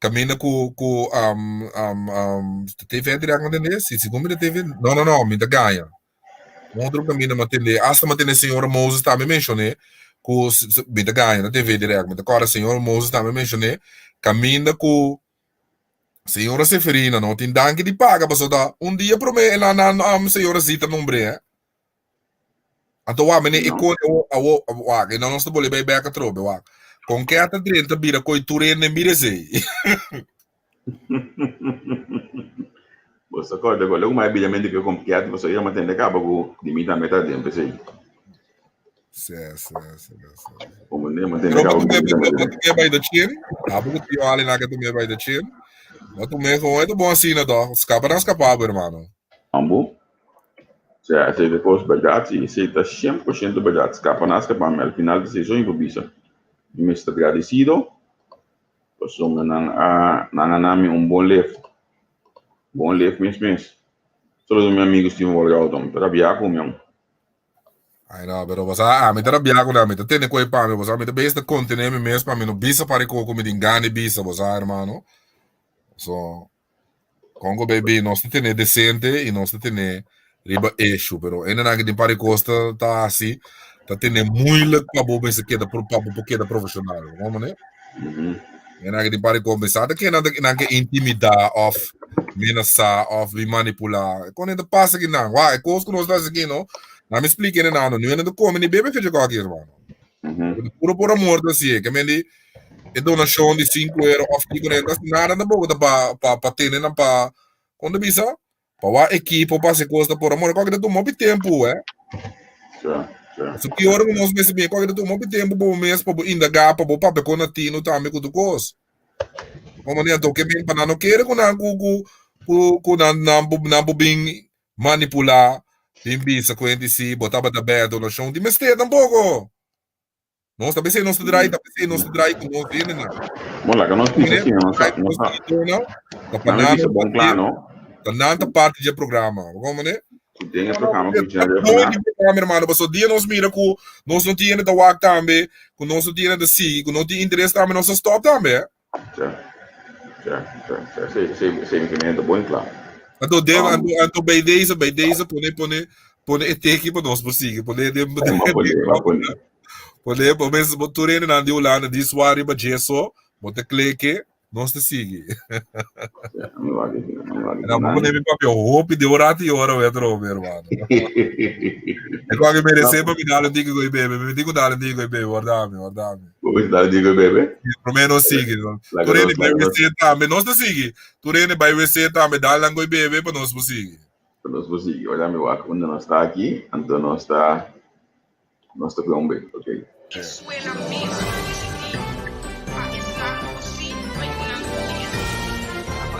Caminda cu, cu, um, um, um, TV direct ma tende? Si, si, mi TV? No, no, no, mi ta gaña. Un otro caminda mi a tende, hasta mi a tende señora Moses tambe mencion'é, cu mi ta gaña na TV direct, mi ta corda señora Moses tambe mencion'é, caminda cu señora Seferina no tin danki di paga pasobra ta un dia prome el a nan señora Zita nombr'é. Anto wak mene e No. kore awo awo wak e nos ta bole bai bek atrobe wak. Kon ke a ta drenta bira koi tur hende mira esei. Bo sa corda cu loke mai bida mente cu complicat pasobra yo matende caba cu di mi tambe ta den p'esey. Sí, sí, sí, sí. Como ne matende Pero caba bo cu di mi tumé, tambe bo ta den. tumé by the chin. Abo cu tio Ali na ke tumé by the chin. Bo tumé gewoon, e ta bon asina toch. Scapa nan scapa bo, hermano. Ambo? Sea, esey ta cos berdad, si, esey ta 100% berdad. Scapa nan scapa mi, al final ta esey so mi por bisa. Mi mester ta gradecido Pasobra nan a nan a nami un bon lef. Bon lef mes mes. Solo mi amigo Steven Walgauto. Mi ta rabia ku mi. Ai no, pero bo sa, ami ta rabia ku nan, mi ta tene koi pa mi, bo sa, mi ta bes ta kontené mi mes pa mi no bisa pariko ku mi tin gana di bisa, bo sa, hermano. So, Congo baby, nos ta tene decente y nos ta tene riba issue, pero hendenan que tin par di cos ta ta haci, ta tene moeilijk pa bo mester keda pa bo por keda profesional, como ne? Hendenan que tin par di cos, mester ta ke nan nan ke intimida of menasa of bin manipula. Kon ta pasa ki nan? Wa, e cos ku nos ta haci aki no, na mi splika hendenan no, nu hende ta come ni bebe fecha koki, hermano. Puro por amor ta haci, ke men di e donashon di sinku euro òf kiko nan ta nada tampoco ta pa pa pa tene nan pa kon ta bisa pa wak ekipo pa hasi kos ta por amor kòke ta tuma hopi tempu eh so ki ora ku nos mester bin kòke ta tuma hopi tempu pa bo mes pa bo indagá pa bo papia kon na tinu tambe ku tur kos komo manera anto ke bin pa nan no kere ku nan ku ku ku ku nan nan nan por bin manipulá bin bisa ku hende si bo tabata bè donashon di mester tampoco. Nos ta besei nos ta draai, ta besei nos ta draai ku nos hendenan. Bon, laga nos bisa si nos ta, nos ta. Ta pa Nan nan bisa bon kla, no? Ta nan ta parti dje programa. Bo komo ne? Si den e programa ku dje Mooi di programa, hermano. Paso dia nos mira ku nos no tin hende ta wak tambe, ku nos no tin hende ta sigui, ku no tin interes tambe, nos ta stop tambe, eh. Ja, ja, ja, ja. Sí, sí, sí, mi ta bon kla. Anto, de, anto, anto bij deze, bij deze, pone, pone, pone e teki pa nos por sigui. Pone, de, de, Ma pone, ma pone. pone, bo mes, bo tur hende nan di Hulanda, di swa riba djeso, bo ta kleke, nos ta sigui. Ja, mi wak aki, mi wak aki. No, bo pone mi papia hopi de ora ti ora we atrobe, hermano. E kwa ke merece pa mi dal un tiki ku bebe, mi tin ku dal un tiki ku bebe, warda mi, warda mi. Bo mester dal un tiki ku bebe? Prome nos sigui. Tur hende bai wc tambe, nos ta sigui. Tur hende bai wc tambe, dal nan ku bebe pa nos por sigui. Pa nos por sigui. Ora mi wak unda nos ta aki, anto nos ta nos ta kue un bek, ok. E suela mes a disidí pa esnan ku sí pa yunan ku miedu.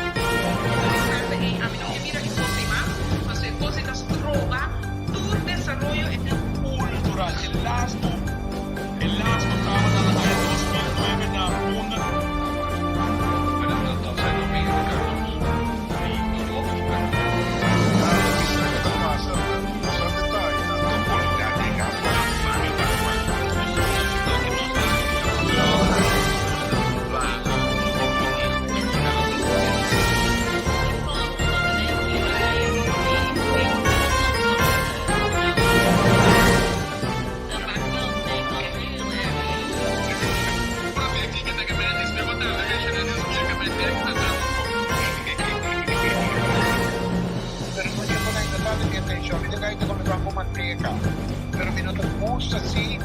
Interesante ei, ami no ke mira e kos ei mas, pasobra e kos ei ta stroba tur desaroyo e. Cultural. E lasto e lasto tabata na aña 2009 na Punda. Maar dat, dat zijn nog meer keuzes die tot landen kunnen. Nan ta bisa ke ta pasa nos a detaye nan ta pone. Pero no e por ainda tanto mi atencion. Mi ta gaita come pan cu manteca. Pero mi no ta gusta si.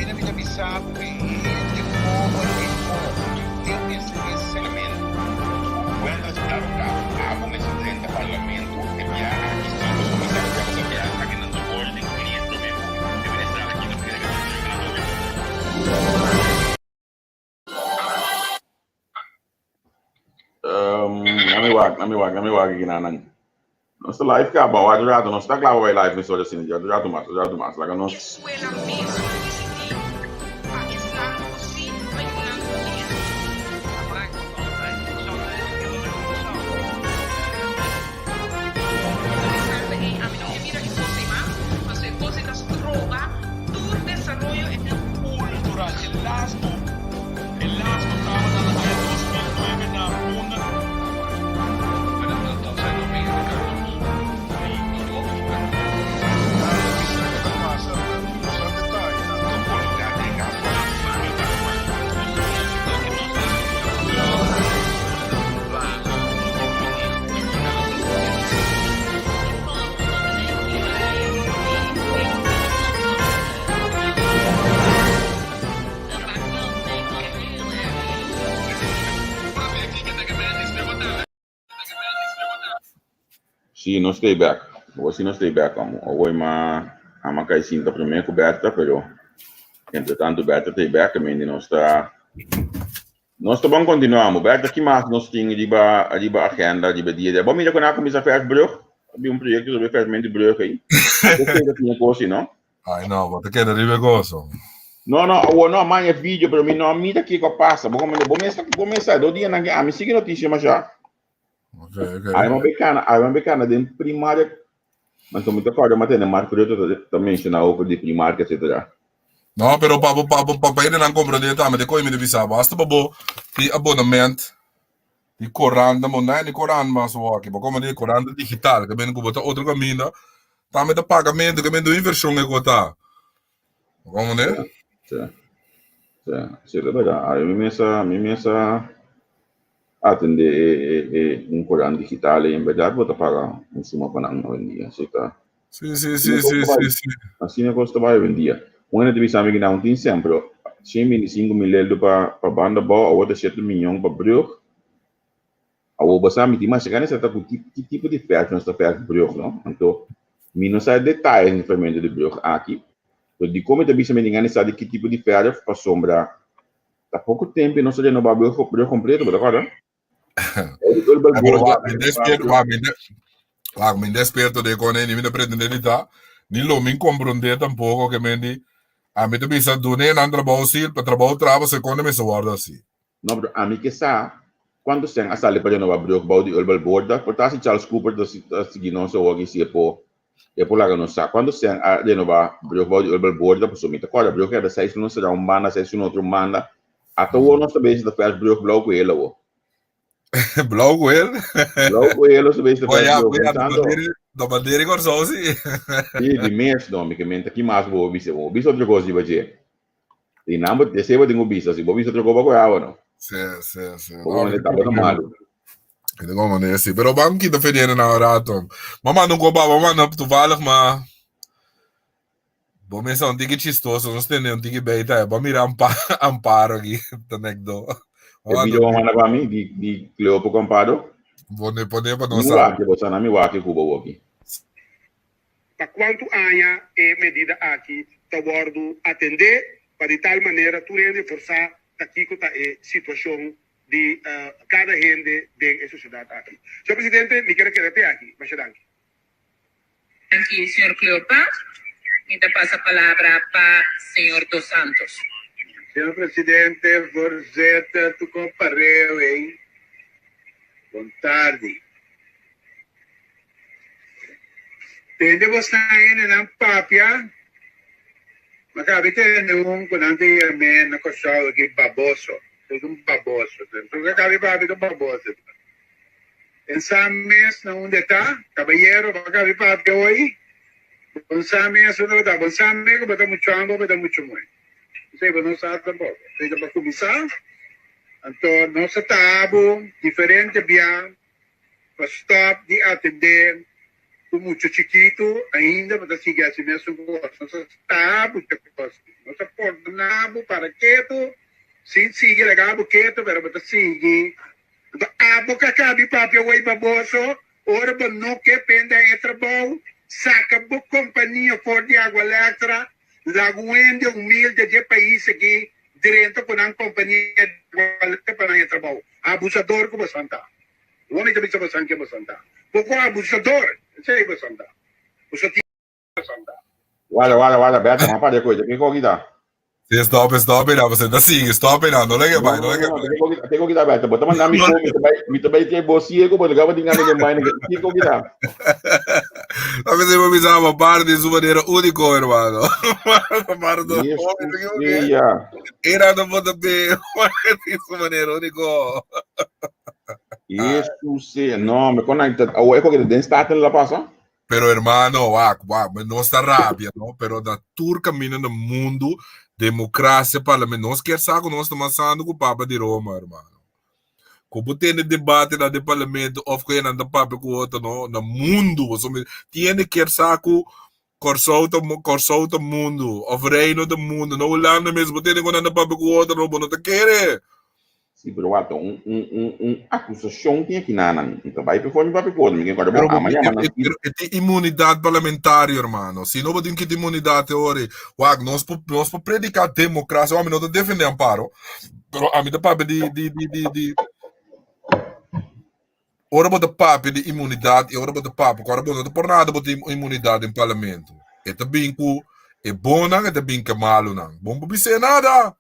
mena mi ta bisa bo ku e hende pober mihó e mester e selementu. Bueno resultado ta, abo mester drenta parlamento e bia aki si pasobra mi sa ku ya bo ta bia aki nan ta hoor den client prome ku e minister aki no kere gana su ganador. Um, nami wak, nami wak, nami wak aquí nan. Nos ta live caba, wak rato, nos ta clava bij live mesora sini, ja rato mas, rato mas, laga nos. Escuela mes lo disidí pa esnan ku sí mayornan ku kier. Interesante ei, ami no ke mira e kos ei mas, pasobra e kos ei ta stroba tur desaroyo e. Cultural. E lasto e lasto tabata na aña 2009 na Punda. Maar dat dat zijn nog meerdere casus die tot landverspilling. Nada bisa ke ta pasa nos a detaye anto Coloca den caso Sí, nos stay back. Awor sí nos stay back. Awor ma ama kai sinta primer ku Bertha, pero entre tanto Bertha stay back, I mean, nos ta nos ta ban continuamos. Bertha, ki mas nos tin riba riba agenda riba dia de. Bo mira ku na kuminsa verfbrug? Había un proyecto sobre verfmento di brug ahí. Esei ta tin kosi, no? Ai no, bo ta keda riba e goso. No, no, awor no, man e video, pero mi no mira kiko a pasa. Bo komende, bo mesa, bo mesa, do dia nan ke ami sigui noticia masha. Okay, okay. Ai man bekana, ai man bekana den primaria. Man so mi ta korda ma tene Mark Rutte ta, ta menciona over di primaria, etcetera. No, pero pa bo pa bo pa pa nan comprende tambe de koe mi de bisa bo. Hasta pa bo di abonnement di korant bo na di korant mas awor bo como di korant digital ke men ku bo ta otro kaminda tambe ta pagamento ke men do inversion e kota. Como ne? Sí. Sí, sí, de verdad. Ay, mi mesa, mi mesa atende e, e, e un korant digital y en verdad bo ta paga un suma pa nan hoy en dia. Sí, ta. Sí, sí, sí, sí, sí, sí. Asina kos ta bai hoy en dia. Un hende ta bisa mi ku nan tin sèn, pero 125 mil euro pa pa banda bou, awor ta 7 miyon pa brug. Awor bo sa mi tin masha gana sa ta ku ki ki tipo di verf nos ta verf brug no. Anto mi no sa e detaye di fermento di brug aki, pero dikon mi ta bisa mi tin gana di sa di ki tipo di verf pasobra ta poko tempu nos a renoba brug brug kompleto, bo ta kòrda? Wak, mi despierto de kone ni mi ta pretende di ta, ni lo mi comprende tampoco ke men di, a mi ta bisa dune nan trabou si, pa trabou traba se kone mi se wordo asi. No, pero ami ke sa cuanto cen a sali pa renoba brug bou di Ulbel Borda, por ta si Charles Cooper ta ta sigui nos awor aki si e por e por laga nos sa cuanto cen a renoba brug bou di Ulbel Borda, pasobra mi ta corda brug keda seis luna sera un banda, seis luna otro banda, Ata awor nos ta bezig ta verf brug blauw ku hel awor. Blauw ku hel? Blauw ku hel nos ta bezig ta Bo verf ya, brug. bo ya, Pensando. do bandera di Kòrsou si. Sí, di mes no, mi ke menta ki mas bo bisa, bo bisa otro kos riba dje. Di nan bo desei bo tin ku bisa, si bo bisa otro kos bo kohe awa no. Sí, sí, sí. Bo manda tabata malu. Ito como manda sí, pero bam kita fediendo na rato. Ma manda un koba, ma manda toevallig ma Bo mesa un tiki chistoso, nos tende un tiki beita, bo mira ampa, Amparo aki, ta nek do. E video bo manda pa mi, di, di Cleopo ku Amparo? Pone, pone pa nos Mi wak, bo sa na mi wak ku bo woki. Pa kuantu aña e medida aki ta wòrdu atendé pa di tal manera tur hende por sa ta kiko ta e situashon di kada hende den e sosiedat aki. Señor Presidente, mi kier a keda te aki. Masha danki. Danki, señor Cleopa. Mi ta pasa palabra pa señor Dos Santos. Señor Presidente, voorzitter, tur compareo ey, bon tardi. Tende bosnan hendenan papia, ma cabe tende un cu nan ta yam'é na Curaçao aki baboso, es un baboso, tur ke cabe papia ta un baboso. En sa mes na unda e ta, kabayero, bo a kabi papia hoy? Bo no sa mes unda bo ta, bo no sa mes ku bo ta muchu hòmber o bo ta muchu muhé. Esei bo no sa tampoko. Esei ta pa kuminsá. Anto nos a taha bo diferente bia pa stòp di atendé. Ku mucha chikitu ainda bo ta sigui hasi mesun kos. Nos a sta bo ta kos. Nos a pordoná bo para ketu sin sigui laga bo ketu pero bo ta sigui. Anto abo ka kabi papia wei baboso ora bo no ke pende e trabou saka bo kompania for di Agualectra laga un hende humilde dje pais aki drenta ku nan kompania di Agualectra pa nan e trabou. Abusador ku bosan ta. Bo mi ta bisa bosan ke bosan ta poko abusador, esei bosan ta. Boso tin bosan ta. Warda, warda, warda, Berta, ma para koe, ke koki ta? Si, stop, stop, mira, boso ta sigui, stop, mira, no lege bai, no lege bai. Ke koki ta, Berta? Bo ta manda mi ko, mi ta bai, mi ta bai te bo ciego, bo ta gaba di ngana den baina, ke koki ta? A veces bo bisa bo par di su manera único, hermano. Par do, Ya. Era no bo ta be, di su manera único. Jesus, eh, no, me con awo e koki den Staten la pasa? Pero hermano, wak, wak, me no está rabia, no? Pero na tur camino na mundo, democracia, parlamento, nos kier sa ku nos ta masando ku Papa di Roma, hermano. Ku bo tene debate na de parlamento of ku nan ta papia ku otro, no? Na mundo, bo so tiene kier sa ku Kòrsou ta Kòrsou ta mundu of Reino ta mundu. Na Hulanda mes bo tene ku nan ta papia ku otro, no bo no ta kere. Sí, pero wak, un, un, un, un akusashon tin aki nanan. N ta bai p'e forma papia ku otro, mi ken kòrda bo Pero bo ama yama nan e, si. e tin inmunidat parlamentario, hermano. Si no bo tin kita inmunidat te ora ei. Wak, nos por nos por prediká demokrasia, wak mi no ta defendé Amparo, pero ami ta papia di di di di di Ora bo ta papia di inmunidat i ora bo ta papia ku ora bo no ta por nada bo tin inmunidat den parlamento. E ta bin ku e bonnan, e ta bin ku e malunan. Bo no por bis'é nada.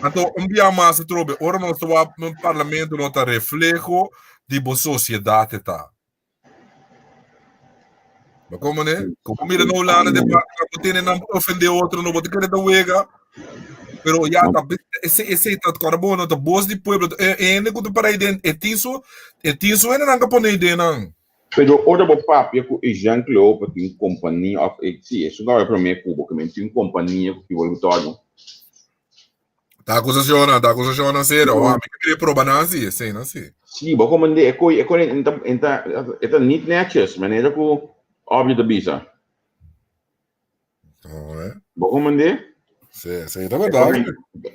Anto un bia mas atrobe, ora nos ta wak un parlamento no ta refleho di bo sosiedat e ta. Bo komo ne? Komo mira na Hulanda de parte bo tene nan ofende otro no bo te kere ta wega. Pero ya ta ese ese ta kora bo no ta voz di pueblo e hende ku ta para ahí den e tin su e tin su hende nan ka pone ahí den nan. Pero ora bo papia ku e Jean Cleopa tin kompania of e si esun ka bai prome ku bo ke men tin kompania ku ki bo torno. Ta acusacionnan, ta acusacionnan serio. Awor ami ka kere proba nan si, esei nan si. Sí, bo komende e koi, e koi enta, enta, e ta niet netjes, manera ku Obje ta bisa. Oh, eh. Bo komende? Sí, sí, ta verdad.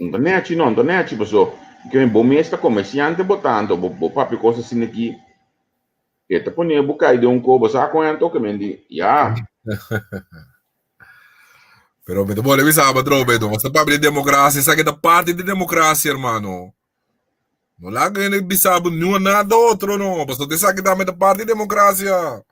Nta nechi no, nta nechi, paso, ke bo mes ta komersiante bo tanto, bo, bo papia kos asina aki, e ta pone bo kai den un ko, bo sa kon anto ke men di, ya. Pero mi ta bole bisa aba trobe, nos ta papia di democracia, esaki ta parti di democracia, hermano. No laga hende bisa bo niun nada otro, no. Pasobra esaki tambe ta parti di democracia.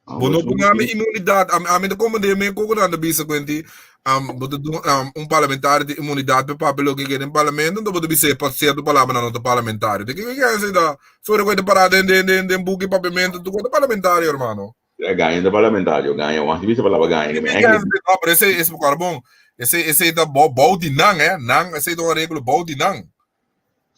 Bo no pone ami inmunidad, ami, ami ta comprende me koko nan ta bisa kuenti, um, bo ta dun, um, un parlamentario tin inmunidad pa papia loke ke den parlamento, enton bo ta bis'é pa cierto palabra nan no ta parlamentario. De ke ke esei ta? Sorry ku e ta pará den, den, den, den buki papiamento, tur kos ta parlamentario, hermano. E gaña ta parlamentario, gaña. Wak di bisa palabra gaña. Ki gaña? No, pero esei, esei por bon. Esei, esei ta bou, bou di nan, eh. Nan, esei ta un arreglo bou di nan.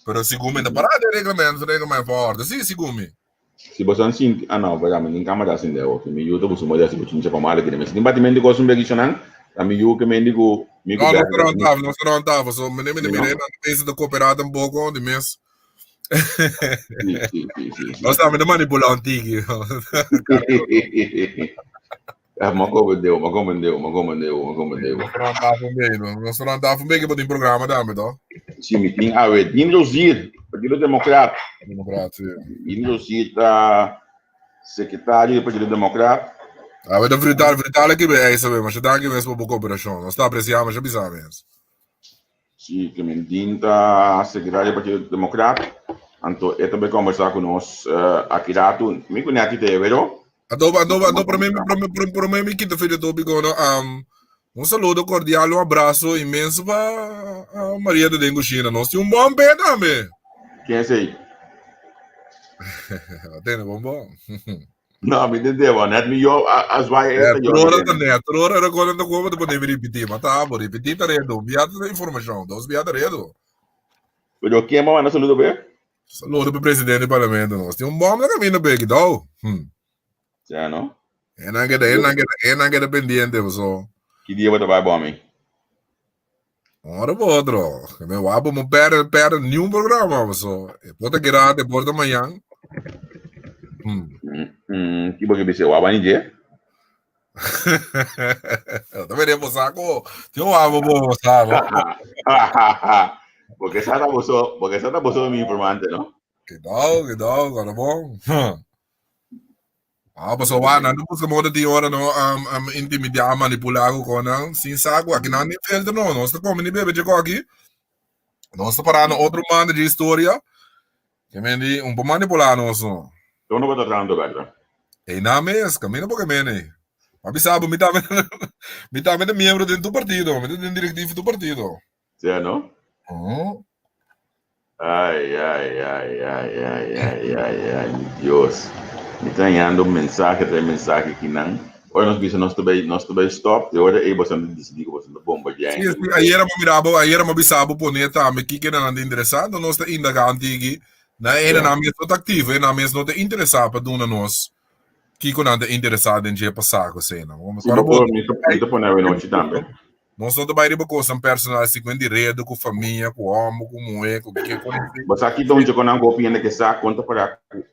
Pero segun mi ta pará den reglamento, reglamento van orde. Sí, segun mi. Si boso an sinti, ah no, verdad, mi tin cámara sin de oki. Mi yu ta busu moda si bochincha pa mala kine. Mi sin batimento di cos un beki chonan, ta mi yu ke mendi ku mi ku No, no Berta. ta rond tafel, no ta rond tafel. So, mi ne mi ne No? mire, nan ta bezig ta cooperá tampoco, di mes. Sí, sí, sí, sí, sí. Nos tambe ta manipulá un tiki. Ah, ma comprendeu, ma comprendeu, ma comprendeu, ma comprendeu. Nos rond tafel un beetje, no. Nos rond tafel un beetje, bo tin programa tambe, toch? Sí, mi tin awe Dean Rozier, Partido Democraat. Democraat, sí. Dean Rozier ta secretario di Partido Democraat. Awe ta brutal, brutal aki be eisa be, masha danki mes pa bo cooperacion. Nos ta aprecia masha bisa mes. Sí, Clementine ta secretario di Partido Democraat. Anto e ta bay conversa cu nos aki ratu. Mi cu Nettie ta pero. Anto, anto, anto prome, prome, prome, prome mi kita for di topico no. Um, un saludo cordial, un abrazo inmenso pa uh, Maria de den Cushina. Nos tin un bon pe tambe. Ken esey? Atende bon bon. No, mi tende bo, net mi yo a, a zwaai Eh, esta yo. tur ora ta net, tur ora era kono ta komo ta pone mi ripiti, ma ta bo, ripiti ta redo, un bia ta informashon, dos bia ta redo. Pero ken bo manda saludo pe? Saludo pe presidente di parlamento nos. Tin un bom na camino pe kidou. Hmm. Ja, no? E nan keda, e nan keda, e nan keda pendiente, so. Ki dia bo ta bai bo mi? Ora bo otro. Me wapo mo perde, perde ni un programa, so. E por ta gerate, e por ta mañan. Mm, ki bo ke bisa? Waba ni dje? Ta bene bo saco. Tio waba bo saco. Porque esa ta boso, porque esa ta boso mi informante, no? Cuidado, cuidado, cara bom. Ah, paso wa nan busca modo di ora no um, um, intimidar, manipular ko nan sin saco. Aqui nan ni filter no, nos ta come ni bebe dje aqui. Nos ta parando otro manda de historia. Ke men di un por manipulá nos no. Don no bo ta trahando bek Ei na mes, camina porque mene. Ma bisa bo mi tambe mi tambe ta miembro den tu partido, mi ta den directivo tu partido. Sea no? Ai ai ai ai ai ai ai ai mi Dios. Mi ta hañando mensahe tras mensahe kinan. Ora nos bisa nos ta bay nos ta bay stop, e ora ei boso ta disidí ku boso ta bomba Sí, sí, ayera mi mira bo, ayera mi bisa bo pone tambe kiko nan ta interesá, enton nos ta indagá antigi, na e nan mes no ta aktivo, e nan mes no ta interesá pa duna nos kiko nan ta interesá den dje pa sa ku esei nan. Sí, bo por, mi ta, mi ta pone awenochi tambe. Nos no ta bai riba kosnan personal así ku hende redo, ku famia, ku hòmber, ku muhé, ku kiko ku Bo sa ki donche ku nan hopi hende ke sa kon ta paga ku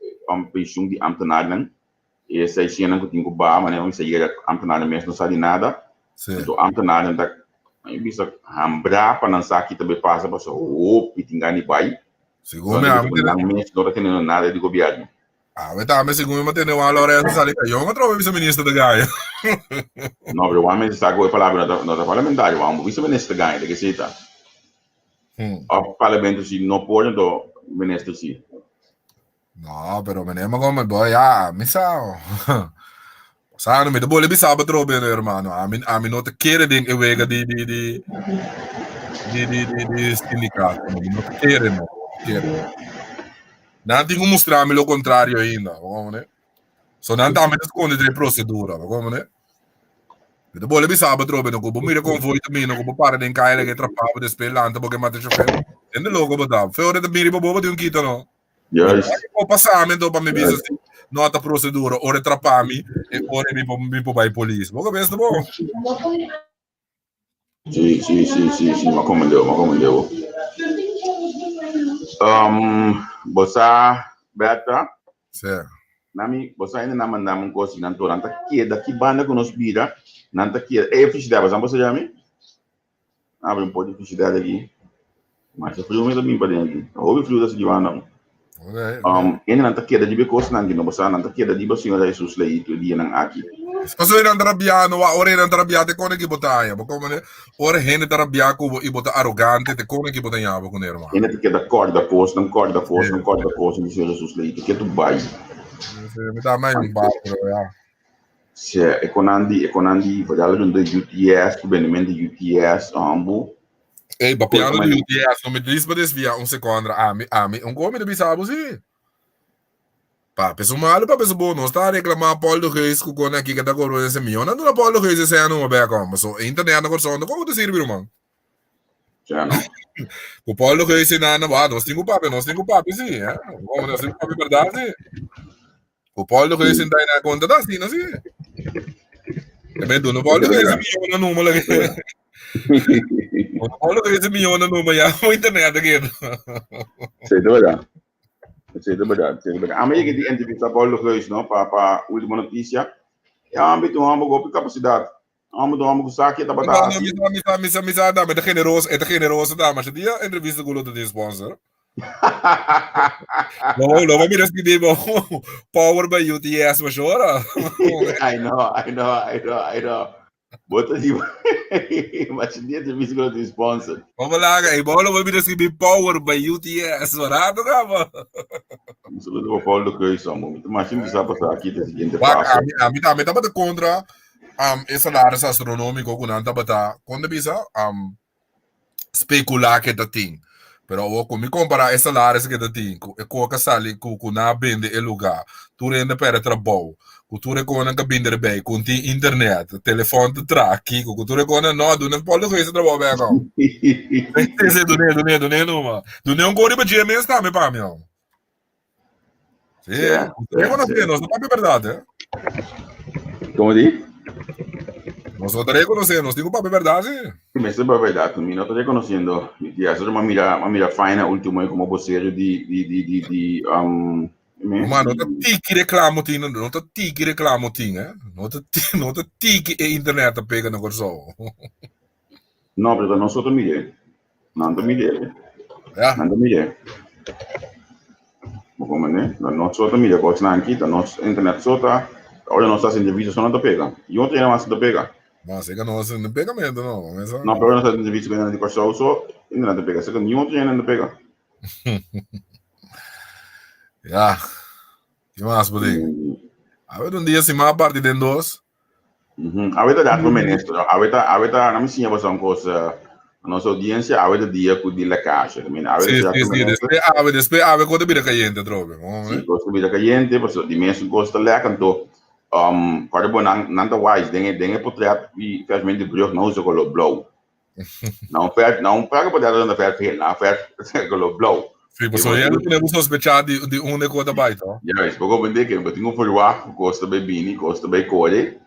penshun di ámtenarnan? E seishennan ku tin ku baha manera mi sa yega ámtenarnan mes no sa di nada. Sí. Anto ámtenarnan ta mi bisa hambrá pa nan sa ki ta bai pasa pasobra hopi tin gana di bai. Segun mi ami Nan mes no ta teniendo nada di gobièrnu. Awe tambe segun mi tene Juan Lorenzo sali cayon atrobe vice minister ta gaya. No, pero Juan mester sa ku e palabra no ta no ta parlamentario, Juan vice minister ta gaya, de ke si ta? Of parlamento si no por anto minister si. No, pero meneer Montgomery, boy, ya, mi sa. Sa, no mi te bole bisa atrobe, hermano. Ami no te kere den e wega di di di di di di di sindicato. No, mi no te kere, no. Kere. Nan tin ku mustra mi lo contrario ainda, bo ne? So nan tambe ta skonde den e procedura, bo ne? Mi ta bole bisa atrobe, no, ku bo mira konvoi ta bini, ku bo para den kaya lege trapa bo despues lanta bo ke mata chofer. Hende loko bo ta. Fe ora ta bini pa bo, bo tin un kita, no. Juist. O pasa mi anto pa mi bisa si no ta procedura, ora trapa mi e ora mi por mi por bai polis. Bo cabeza ta bon. Sí, sí, sí, sí, sí, m'a comprendeu, m'a comprendeu. Um, bo sa, Berta? Sí. Nami, bo sa ainda nan mandami un cos y nan to, nan ta keda ki banda cu nos bira, nan ta keda, e felicidad, bo sa bo sa yami? Abre un poco di felicidad aki. Masha frio mi ta bin paden aki. Hopi frio ta sigui banda. Okay. Um, ene nan ta keda riba e kosnan aki, no bo sa, nan ta keda riba Señor Jesus lei tu e dianan aki. Paso nan ta rabia, no wa ora nan ta rabia te kone ki bo ta haña. Bo komo ne, ora hende ta rabia ku bo i bo ta arogante te kone ki bo ta haña bo kuné, hermano. Hende ta keda kòrda kosnan, kòrda kosnan, kòrda kosnan di Señor Jesus lei, te ketu bai. Sí, mi ta mai un bárbaro, ya. Sí, e konan di, e konan di, vooral rond de UTS, ku bendimento di UTS, ambu. Ey, papiando di UTS, no mi dis pa desvia un seconde, ami, ami, un komi ta bisa bo si. Papia su malo, papia su bon, nos ta reclama Paul de Geus ku kone aki ke ta kobra ese mion, nan duna Paul de Geus ese ano bek om, so internet na Kòrsou no komo ta sirbi ruman. Ja, no. Ku Paul de Geus nan, wa, nos tin ku papia, nos tin ku papia si, eh, komo nos tin ku papia berdad si. O Paul de Geus sinta na conta ta asina si. Também dona Paul de Geus milhão na numa lá. Dona Paul de Geus milhão na numa ya o internet aqui. Sí, de verdad. Sí, de verdad, sí, de verdad. A mim que di entrevista Paul de Geus, no, pa pa última notícia. Ja, ambito hamo gopi capacidade. Amo do amo ku sa ke tabata No, hasi. misa, misa, misa, misa, dame, ta generoso, e ta generoso dame. Shi dia entrevista ku lo ta di sponsor. Lo, lo va mira escribir bo Power by UTS ma shora. I know, I know, I know, I know. Bota di ma shi dia entrevista ku lo ta di sponsor. Vamos lá, e bo lo va mira escribir Power by UTS, barato kaba. Un saludo pa Paul de Keus, amo. Mi ta mashin bisa pasa aki ta siguiente Wak, paso. ami, ami tambe tabata kontra um, e salaris astronómiko ku nan tabata, kon ta bisa, um, spekulá ke ta tin. Pero awor ku mi kompará e salaris ke ta tin ku e koka sali ku ku nan a bende e lugá, tur hende pèrdè trabou, ku tur e konan ka bini derbei, ku no tin internet, telefòn ta tra, kiko, ku tur e konan no, duna Paul de Geus e trabou bèk awo. Sí, dun'é, dun'é, dun'é numa. Dun'é un kos riba dje mes tambe pa mi awo. Sí, reconoce, nos no papia verdad, eh? ¿Cómo di? Nos no ta reconoce, nos tin ku papia verdad, sí. Sí, me papia verdad, mi no ta reconociendo. Mi tía, eso ma mira, ma mira faena último como vocero di, di, di, di, di, um, Ma no ta tiki reclamo tin, no ta tiki reclamo tin, eh? No ta, no ta tiki e internet ta pega na Kòrsou. No, pero nos ta mire. Nan ta mire. Ja. Nan ta mire. Bo comprende? No nos ta mire kosnan aki, ta nos internet so ta. Ora nos ta haci entrevista so nan ta pega. Y otro hende mas ta pega. No, así que no hacen pegamento, no. Esa... No, pero nos ta entrevista con hende di Kòrsou so, internet ta pega. Así que ni otro hende ta pega. Ja. Ki mas bo tin? A ver un dia si ma parti den dos. Awe ta dat minister. Awe ta awe ta na mi siña boso un kos na nos audiencia awe ta dia ku di lekasje. I mean awe ta si, si, después awe después awe kos ta bira kayente atrobe. Si, kos ta bira kayente pasobra di mes un kos ta lek anto um kòrda bo nan nan ta wise den e den e potret di verfmento di brug nan usa kolor blou. Na un verf na un placa potret nan ta verf hel nan verf kolor blou. Si, pasobra hende pone bo sospechá di di unda ku bo ta bai to. Juist, bo comprende ke bo tin ku verwagt ku kos ta bai bini, kos ta bai kore,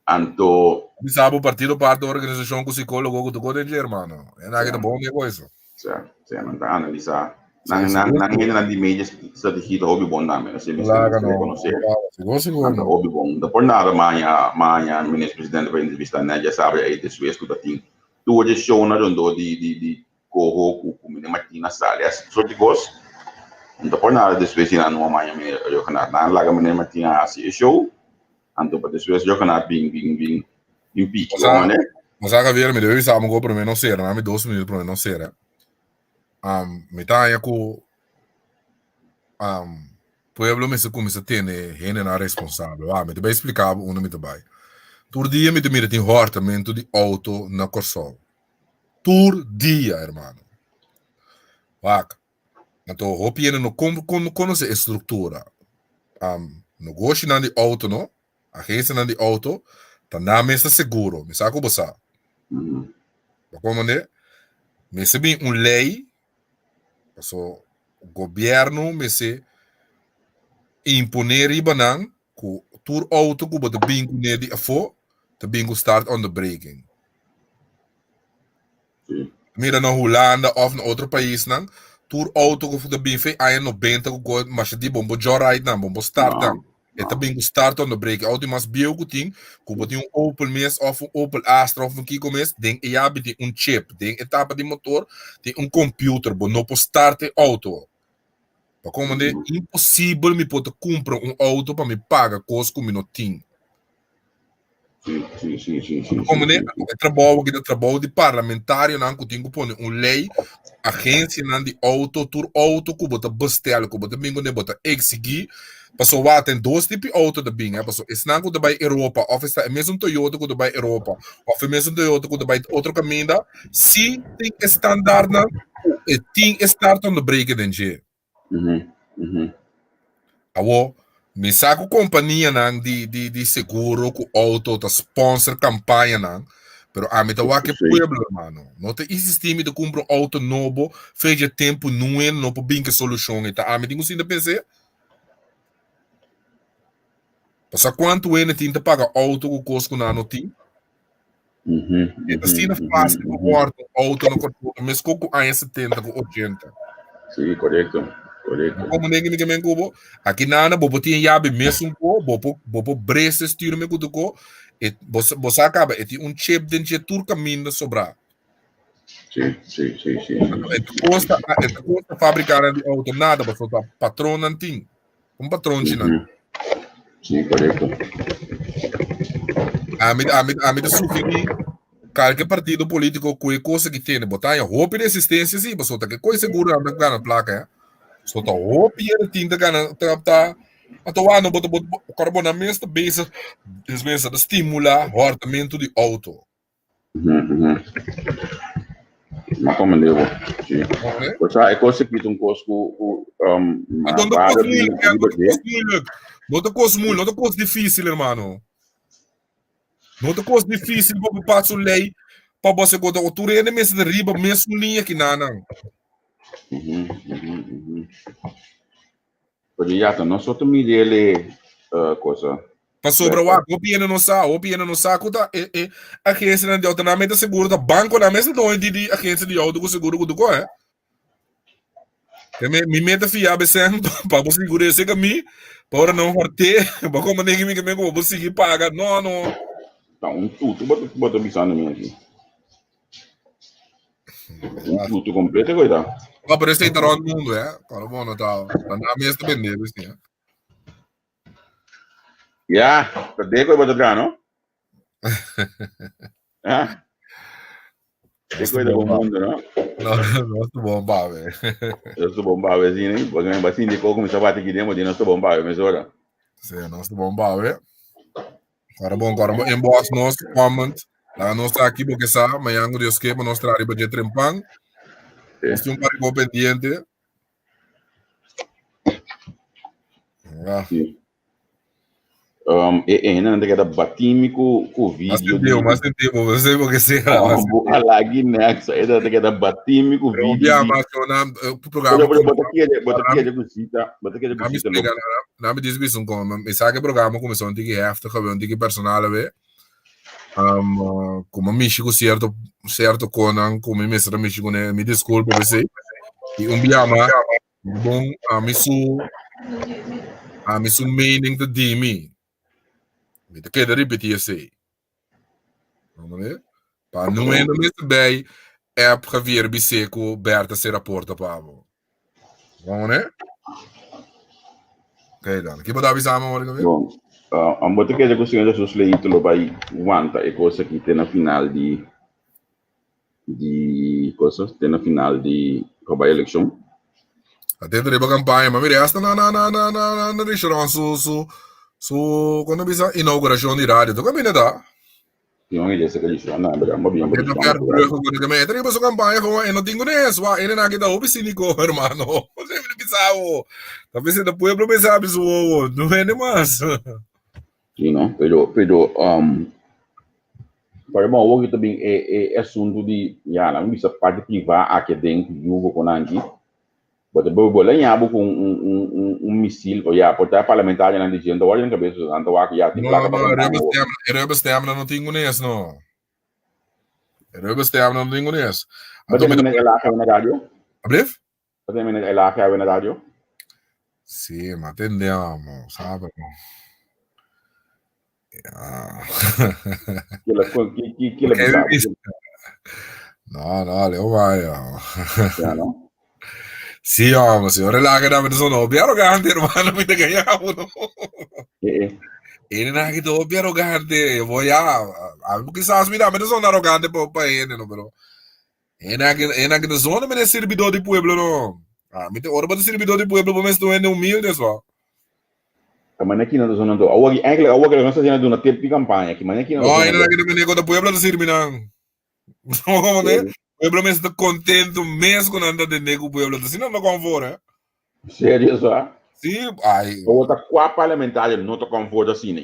anto. Bisa bo partido parti organisashon ku sikólogo ku tur kos den dje, hermano. E nan aki ta bon den koisa. Sa, sa, nan ta analisá. Nan, nan, nan hendenan di media strategia ta hopi bon tambe, así mester Laga no. rekonosé. Sigur, sigur. Nan ta hopi bon. Ta por nada maña, maña minister presidente pa entrevistá nan, ya sabe ei despues ku ta tin tur e shownan rondó di, di, di Coho cu cu Mene Martina sali haci tur soort di cos. No ta por nada despues di nan no a manja Mene Riogenaar. Nan a laga Mene Martina haci e show, anto pa despues Riogenaar bin bin bin bin piki. Bo sa, bo sa Javier, mi debe bisa bo prome no cera, dame dos minuut prome no cera. Um, mi ta haña cu um, pueblo mester cuminsa tene hendenan responsabel. Wak, mi ta bay explica bo unda mi ta bay. Tur dia mi ta mira tin hortamento di auto na Corsou. Tur dia, hermano. Wak. Anto hopi hende no kon kon konosé e struktura. Um, negoshinan di outo no, agensianan di outo, ta nan mes ta seguro. Mi sa ku bo sa. Bo komprendé? Mester bin un lei, paso gobièrnu mester imponé riba nan ku tur outo ku bo ta bin kuné di afó ta bin ku start on the braking. Mira na Hulanda of na otro paisnan, tur auto ku ta bin fe aña 90 ku ko masha di bon bo joyride nan, bon bo start nan. E ta bin ku start on the brake. Auto mas bieu ku tin, ku bo tin un Opel mes of un Opel Astra of un kiko mes, den e yabi tin un chip, den e tapa di motor tin un computer, bo no por start e auto. Pa komo de imposibel mi por ta kumpra un auto pa mi paga kos ku mi no tin. Sí, sí, sí, sí, sí, Como sí, ne, e trabou aki ta trabou di parlamentarionan ku tin ku pone un lei, agensianan di auto, tur auto ku bo ta bestel, ku bo ta bin kuné, bo ta eksigí, pasobra wak ten dos tipo di auto ta bin, pasobra esnan ku ta bai Europa òf esta e mesun Toyota ku ta bai Europa òf e mesun Toyota ku ta bai otro kaminda, si tin e standaardnan ku e tin e startonderbreken den dje. Awor, mi sa ku kompanianan di di di seguro ku outo ta sponsor kampañanan, pero ami ta wak e pueblo, hermano. No ta insistí mi ta kumpra un outo nobo fecha tempu nuen no por bin ku e solushon ei. Ta ami tin ku sinta pens'é? Pasobra kuantu hende tin ta paga outo ku kos ku nan no tin? E ta asina fácil pa wòrdu un outo na Kòrsou meskos ku aña setenta ku ochenta. Sí, korekto, korekto. Komo negi mi ke men ku bo? Aki nana bo por tin e yabi mesun ko, bo por bo por brese stuur me ku tu ko, e bo bo sa kaba e tin un chip den dje tur kaminda sobrá. Sí, sí, sí, sí. E ta kosta e ta kosta fabrikanan di outo nada pasobra ta patronnan tin. Un patronchinan. Sí, korekto. Ami, ami, ami ta sugerí kalke partido polítiko ku e kosa ki tene. Bo ta haña hopi resistensia sí, pasobra ta ke koi seguro nan ta gana plaka ya. So ta hopi hende tin ta gana ta ta anto wak bo ta bo kòrda bo nan mes ta bezig es mes ta stimulá hòrtamentu di outo. Ma comprende bo. Sí. O sea, e cosa ki un cos ku ku um, ma no ta cos moeilijk, no ta cos moeilijk. No ta cos moeilijk, no ta cos difícil, hermano. No ta cos difícil pa pasa un ley pa bo se kota tur hende mester ta riba mesun liña ki nanan. Pero ya ta no soto midele uh, cosa. Pasobra wak, hopi hende no sa, hopi hende no sa ku ta e e agensianan di outo. Nan mester seguro ta bankonan mes ta doño di di agensia di outo ku seguro ku tu kohe. Ke me, mi meta fia besen pa bo sigure ese ka mi, pa ora no horte, pa como negi mi ke me como bo sigui paga. No, no. Ta un tutu bo bo ta bisando mi aki. Un tutu completo ko ita. No, pero ese ta rond mundo, eh. Pero bueno, ta, ta na mes ta bende, bes, eh. Ja, ta deko bo ta tra, no? Ah? Deko ta bon mundo, no? No, no ta bon babe. No ta bon babe, sí, ne? Porque me basin de coco, me sabate aquí dentro, no ta bon babe, me sora. Sí, no ta bon babe. Ora bon, ora bon. Inbox nos, comment. Laga nos sa aki bo ke sa. Mañan ku Dios ke pa nos traha riba dje trempan. Nos tin un par di bo pendiente. Ja. Sí. Um, e e hendenan ta keda batimi ku ku Mas video tempo, di mas tempo, mas tempo que será. Oh, Mas bo alagi next. E ta keda batimi ku Pero video ya, di mas na programa Pero pero bota kere, bota kere ku sita, bota kere ku Na mi sita lo. explica, na mi diz un como, mi sa que programa começou um tiki heftig, un tiki personal we. Um, como mishi ku cierto cierto konan, como mi mester mishi ku ne, mi disculpa bese. Y un biama bon a mi su a mi su mening te di mi. Mi te keda repeti esei. Pa no enda mester bij app Javier bisé ku Berta sera porta pa bo. Vamos, né? Ok, dan. Ki bo ta bisa ora, Javier? Bon, uh, am bote kere ku señor Jesus Leito lo bai wanta e cosa ki te na final di di cosa, te na final di ko bai election. Atento riba campaña, ma mira, hasta na na na na na na na restaurant su su su cuando bisa inauguración di radio, tu camina da. Yung iglesia ka disi na bra mo bien Atento per brugge con que me riba su campaña como e no tengo nes, wa ene na kita hopi cínico, hermano. Você me pisavo. Talvez el pueblo me sabe su wowo, no ene mas. You know, pero pero um pero bom, o que também é é assunto de ya, na bisa parte privada aqui dentro, yugo com anki. Bo ta bo la ñabu ku un un un un un misil o ya por ta parlamentarionan diciendo wak den kabes nan ta wak ya tin No, plaka pa no, e kampaña rubber awor. stamp, e rubber stamp nan no tin kunes no. E rubber stamp nan no tin kunes. Bo Anto tene mi ta meneer Elage awe na radio? Ablief? Bo tene meneer Elage awe na radio? Sí, ma atendemos, sabe no. Ja. Kila ki ki kila Oké, bisa bisa. No, no, Leo vaya. Ya no. Sí, hombre, si yo relaje, dame eso no, bien arrogante, hermano, mi te callamos, no. Eh, eh. Ele na que tô bien arrogante, voy a, a, quizás mira, me son arrogante pa pa ele, no, pero ena que ena que zona me servidor de pueblo, no. Ah, mi te ora pa servidor de pueblo, pa me estoy humilde, so. Ta mane ki nan ta zona anto. Awor aki eigenlijk awor ki nos ta haciendo duna tip di campaña ki mane ki nan ta No, zona ena anto. que me con pueblo ta sirbi nan. No, como ne? Pueblo mes ta contento mes con anda de nego pueblo. Ta sino no conforme, eh? Serio sa? Sí, ay. Awor ta kwa parlamentario no ta conforme asina.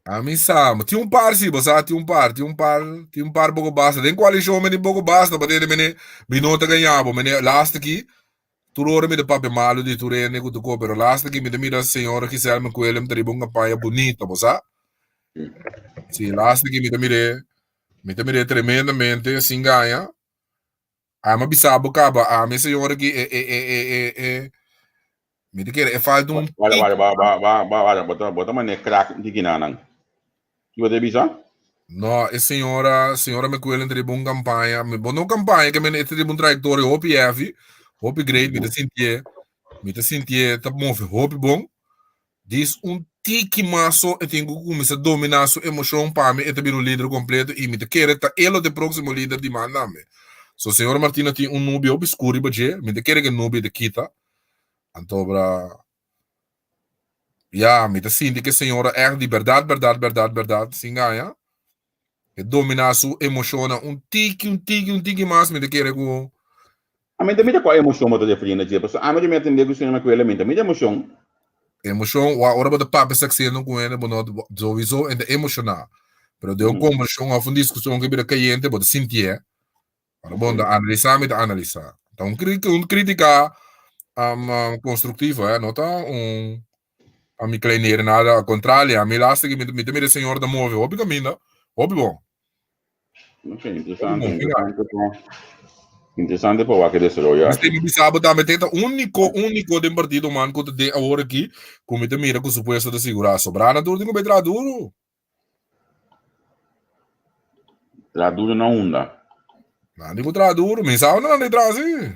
A mi sa, ma tin un par si, bo sa, tin un par, tin un par, tin un par poko basta. Den koalishon mi tin poko basta, pa tende mene, mi no ta gaña bo, mene laatste ki, tur ora mi ta papia malu di tur hende ku ta ko, pero laatste ki mi ta mira señora Giselle Mcwillem ta riba un kampaña bunita, bo sa. Si, laatste ki mi ta mir'é, mi ta mir'é tremendamente, sin gaña. Ami a bisa bo kaba, ami señora ki e e e e e e mi ta kere e falta un Wara, tik. wara, ba, ba, ba, ba, wara, bo ta, bo ta mane krak di kinanan. Ki bo ta bisa? No, e señora, señora McQuillan ta riba un campaña, mi bo no campaña ke men e ta riba un trayectoria hopi heavy, hopi great, mi ta sintié, mi ta sintié ta move hopi bon. Dis un tiki mas so e tin ku kuminsá dominá su emoshon pa mi e ta bira un lider kompleto i mi ta kere ta e lo ta e próksimo lider di man tambe. So señor Martina tin un nubia hopi skur riba dje, mi ta kere ku e nubia ta kita. Antobra ya mi ta sinti ku e señora ègt di bèrdat bèrdat bèrdat bèrdat sin gaña e dominá su emoshonnan un tiki un tiki un tiki mas mi ta kere ku Ami ta mira kua emoshon bo ta referí na dje, pasobra ami di mi atendé ku señor Macuela mi ta mira emoshon. Emoshon, wak ora bo ta papia saksiendo ku hende bo no souiso e ta emoshoná, pero den un kombersashon òf un diskushon ku bira kayente bo ta sintié. Ora bo ta analisá mi ta analisá. Ta un un krítika konstruktivo no ta un pa mi kleinere nada, al kontrario ami laatste ki mi ta mira e señor ta move hopi kaminda, hopi bon. Ok, interesante, interesante. Interesante pa wak e desaroyo Mester aki. mi bisa bo tambe te ta úniko úniko den partido man ku ta den awor aki ku mi ta mira ku su puesto ta sigurá. Sobrá nan tur tin ku bai traha duru. Traha duru na unda? Nan tin ku traha duru. Mi sa unda nan ta traha si.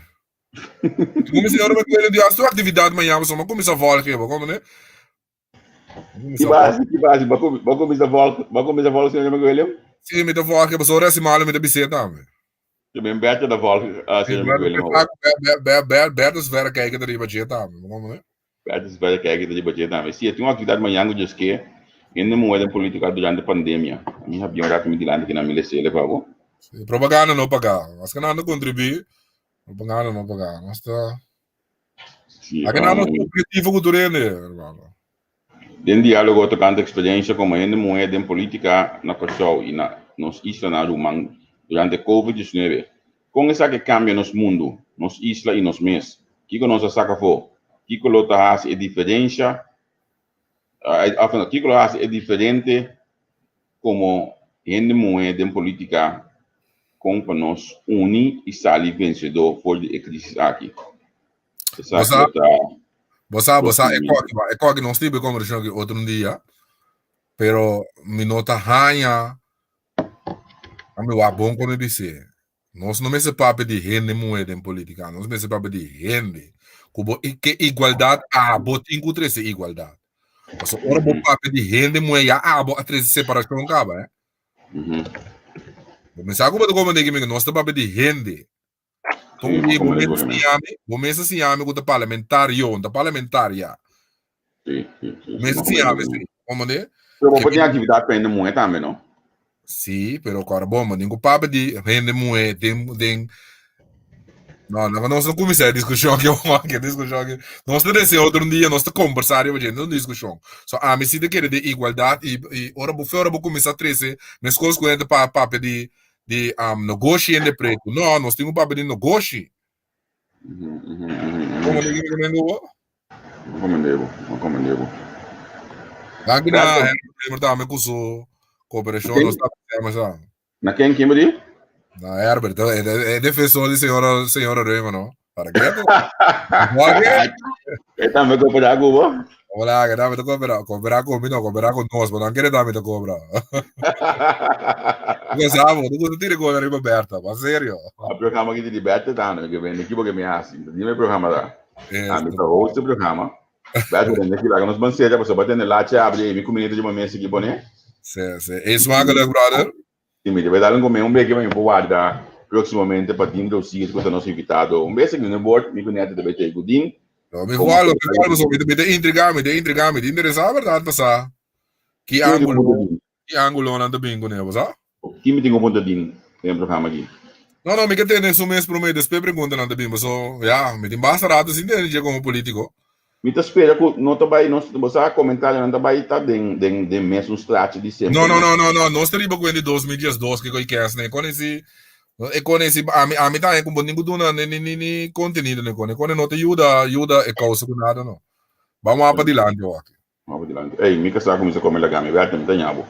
Kuminsá ora mi kuere di hasi tur aktividat mañana pasobra mi a kuminsá vòlg e bo komprende. Ki base, ki base, bo kuminsá vòlg, bo kuminsá vòlg señor McWilliam? Sí, mi ta vòlg e pasobra ora malu mi ta bis'é tambe. Te ben Bertha ta vòlg señor McWilliam awor. Bertha is verrekijker ta riba dje tambe, bo komprende? Bertha is verrekijker ta riba dje tambe. Sí, e tin un aktividat mañan ku Dios ke, hende muhé den polítika durante pandemia. Mi habia un rato mi dilanti kinan mi les'é pa bo. Sí, propaganda no pagá. Maske nan ta kontribuí, Propaganda no paga. Nos ta. Sí, Aki nan nos objetivo ku tur hende, hermano. Den diálogo tokante eksperensha komo hende muhé den polítika na Kòrsou i na nos islanan ruman durante Covid 19. Kon esaki a kambia nos mundu, nos isla i nos mes? Kiko nos a saka afó? Kiko lo ta hasi e diferensha òf no, kiko lo hasi e diferente komo hende muhé den polítika kon pa nos uni i sali vensedó for di e krísis aki? Esaki lo ta Bo sa, bo sa, e koki ba, e koki nos tibe konversashon aki otro un dia, pero mi no ta haña, a mi wak bon kon mi bis'é. Nos no mester papia di hende muhé den polítika, nos mester papia di hende. Ku bo ke igualdat, abo tin ku trese igualdat. Pasobra ora bo papia di hende muhé, ya abo a trese separashon kaba, eh. Bo mester sa ku bo ta komprendé ki mi, nos ta papia di hende. Sí, Kon di bo komprendé mester bo siña mi, bo mester siña mi ku ta parlamentario, no ta parlamentaria. Sí, sí, sí. Bo mester siña mi, sí. Komprendé? Pero bo por tin aktividat pa hende muhé tambe, no? Sí, pero kòrda bon, bo tin ku papia di hende muhé den den No, no, nos no kuminsá e diskushon aki, e diskushon aki. Nos ta desea otro un dia, nos ta kombersá riba dje, no un diskushon. So, ami si ta kere den igualdat i i ora bo fe ora bo kuminsá trese meskos ku hende pa papia di di um, negoshi hende pretu. No, nos tin ku papia di negoshi. Komo ta kere ku bo? No komende bo, no komende bo. Danki na Henry Bremer tambe ku su kooperashon. Nos ta apresiá masha. Na ken ken bo di? Na Herbert, e defensor di señora señora Reumer, no? Para ke to? Para E tambe kooperá ku bo? Hola, ke tambe ta kooperá. Kooperá ku mi no, kooperá ku nos, bo no kere tambe ta kobra. Ku sa bo, ku tira kos riba Berta, pa serio. A programa ki di Berta ta, no ke bende ki bo ke mi hasi. Dime programa ta. Ami ta host e programa. Berta den ki laga nos ban seria pasobra bo tene lache abri ei mi kuminita di momento sigui pone. Sí, sí. Eet smakelijk, brother. Sí, mi debe dal un come un beke pa mi por warda próximamente pa Dean Rosier ku ta nos invitado. Un bes aki no bord, mi ku Neto debe tei ku Dean. No, mi vuelo, mi vuelo, so mi ta intriga, mi ta intriga, mi ta interesa berdad pa sa ki angulo, ki angulo nan ta bin kuné, bo sa? Ki mi tin ku punta Dean den e programa aki? No, no, mi ke tene su mes promé, despues preguntanan ta bin, paso, ya, mi tin basta rato sin tene dje komo polítiko. Mi ta spera ku no ta bai, nos, bo sa komentarionan ta bai ta den, den, den mesun straatje di semper. No, no, no, no, no, nos ta riba ku hende 2012 kiko i kès ne, kone si, e kone si, ami, ami ta haña ku bo tin ku duna ni, ni, ni, ni kontenido ne kone, kone no ta yuda, yuda e kousa ku nada no. Bamo a padilanti awor aki. Bamo a padilanti. Ey, mi kasá kuminsá kome lagami, wèrta mi ta ña bo.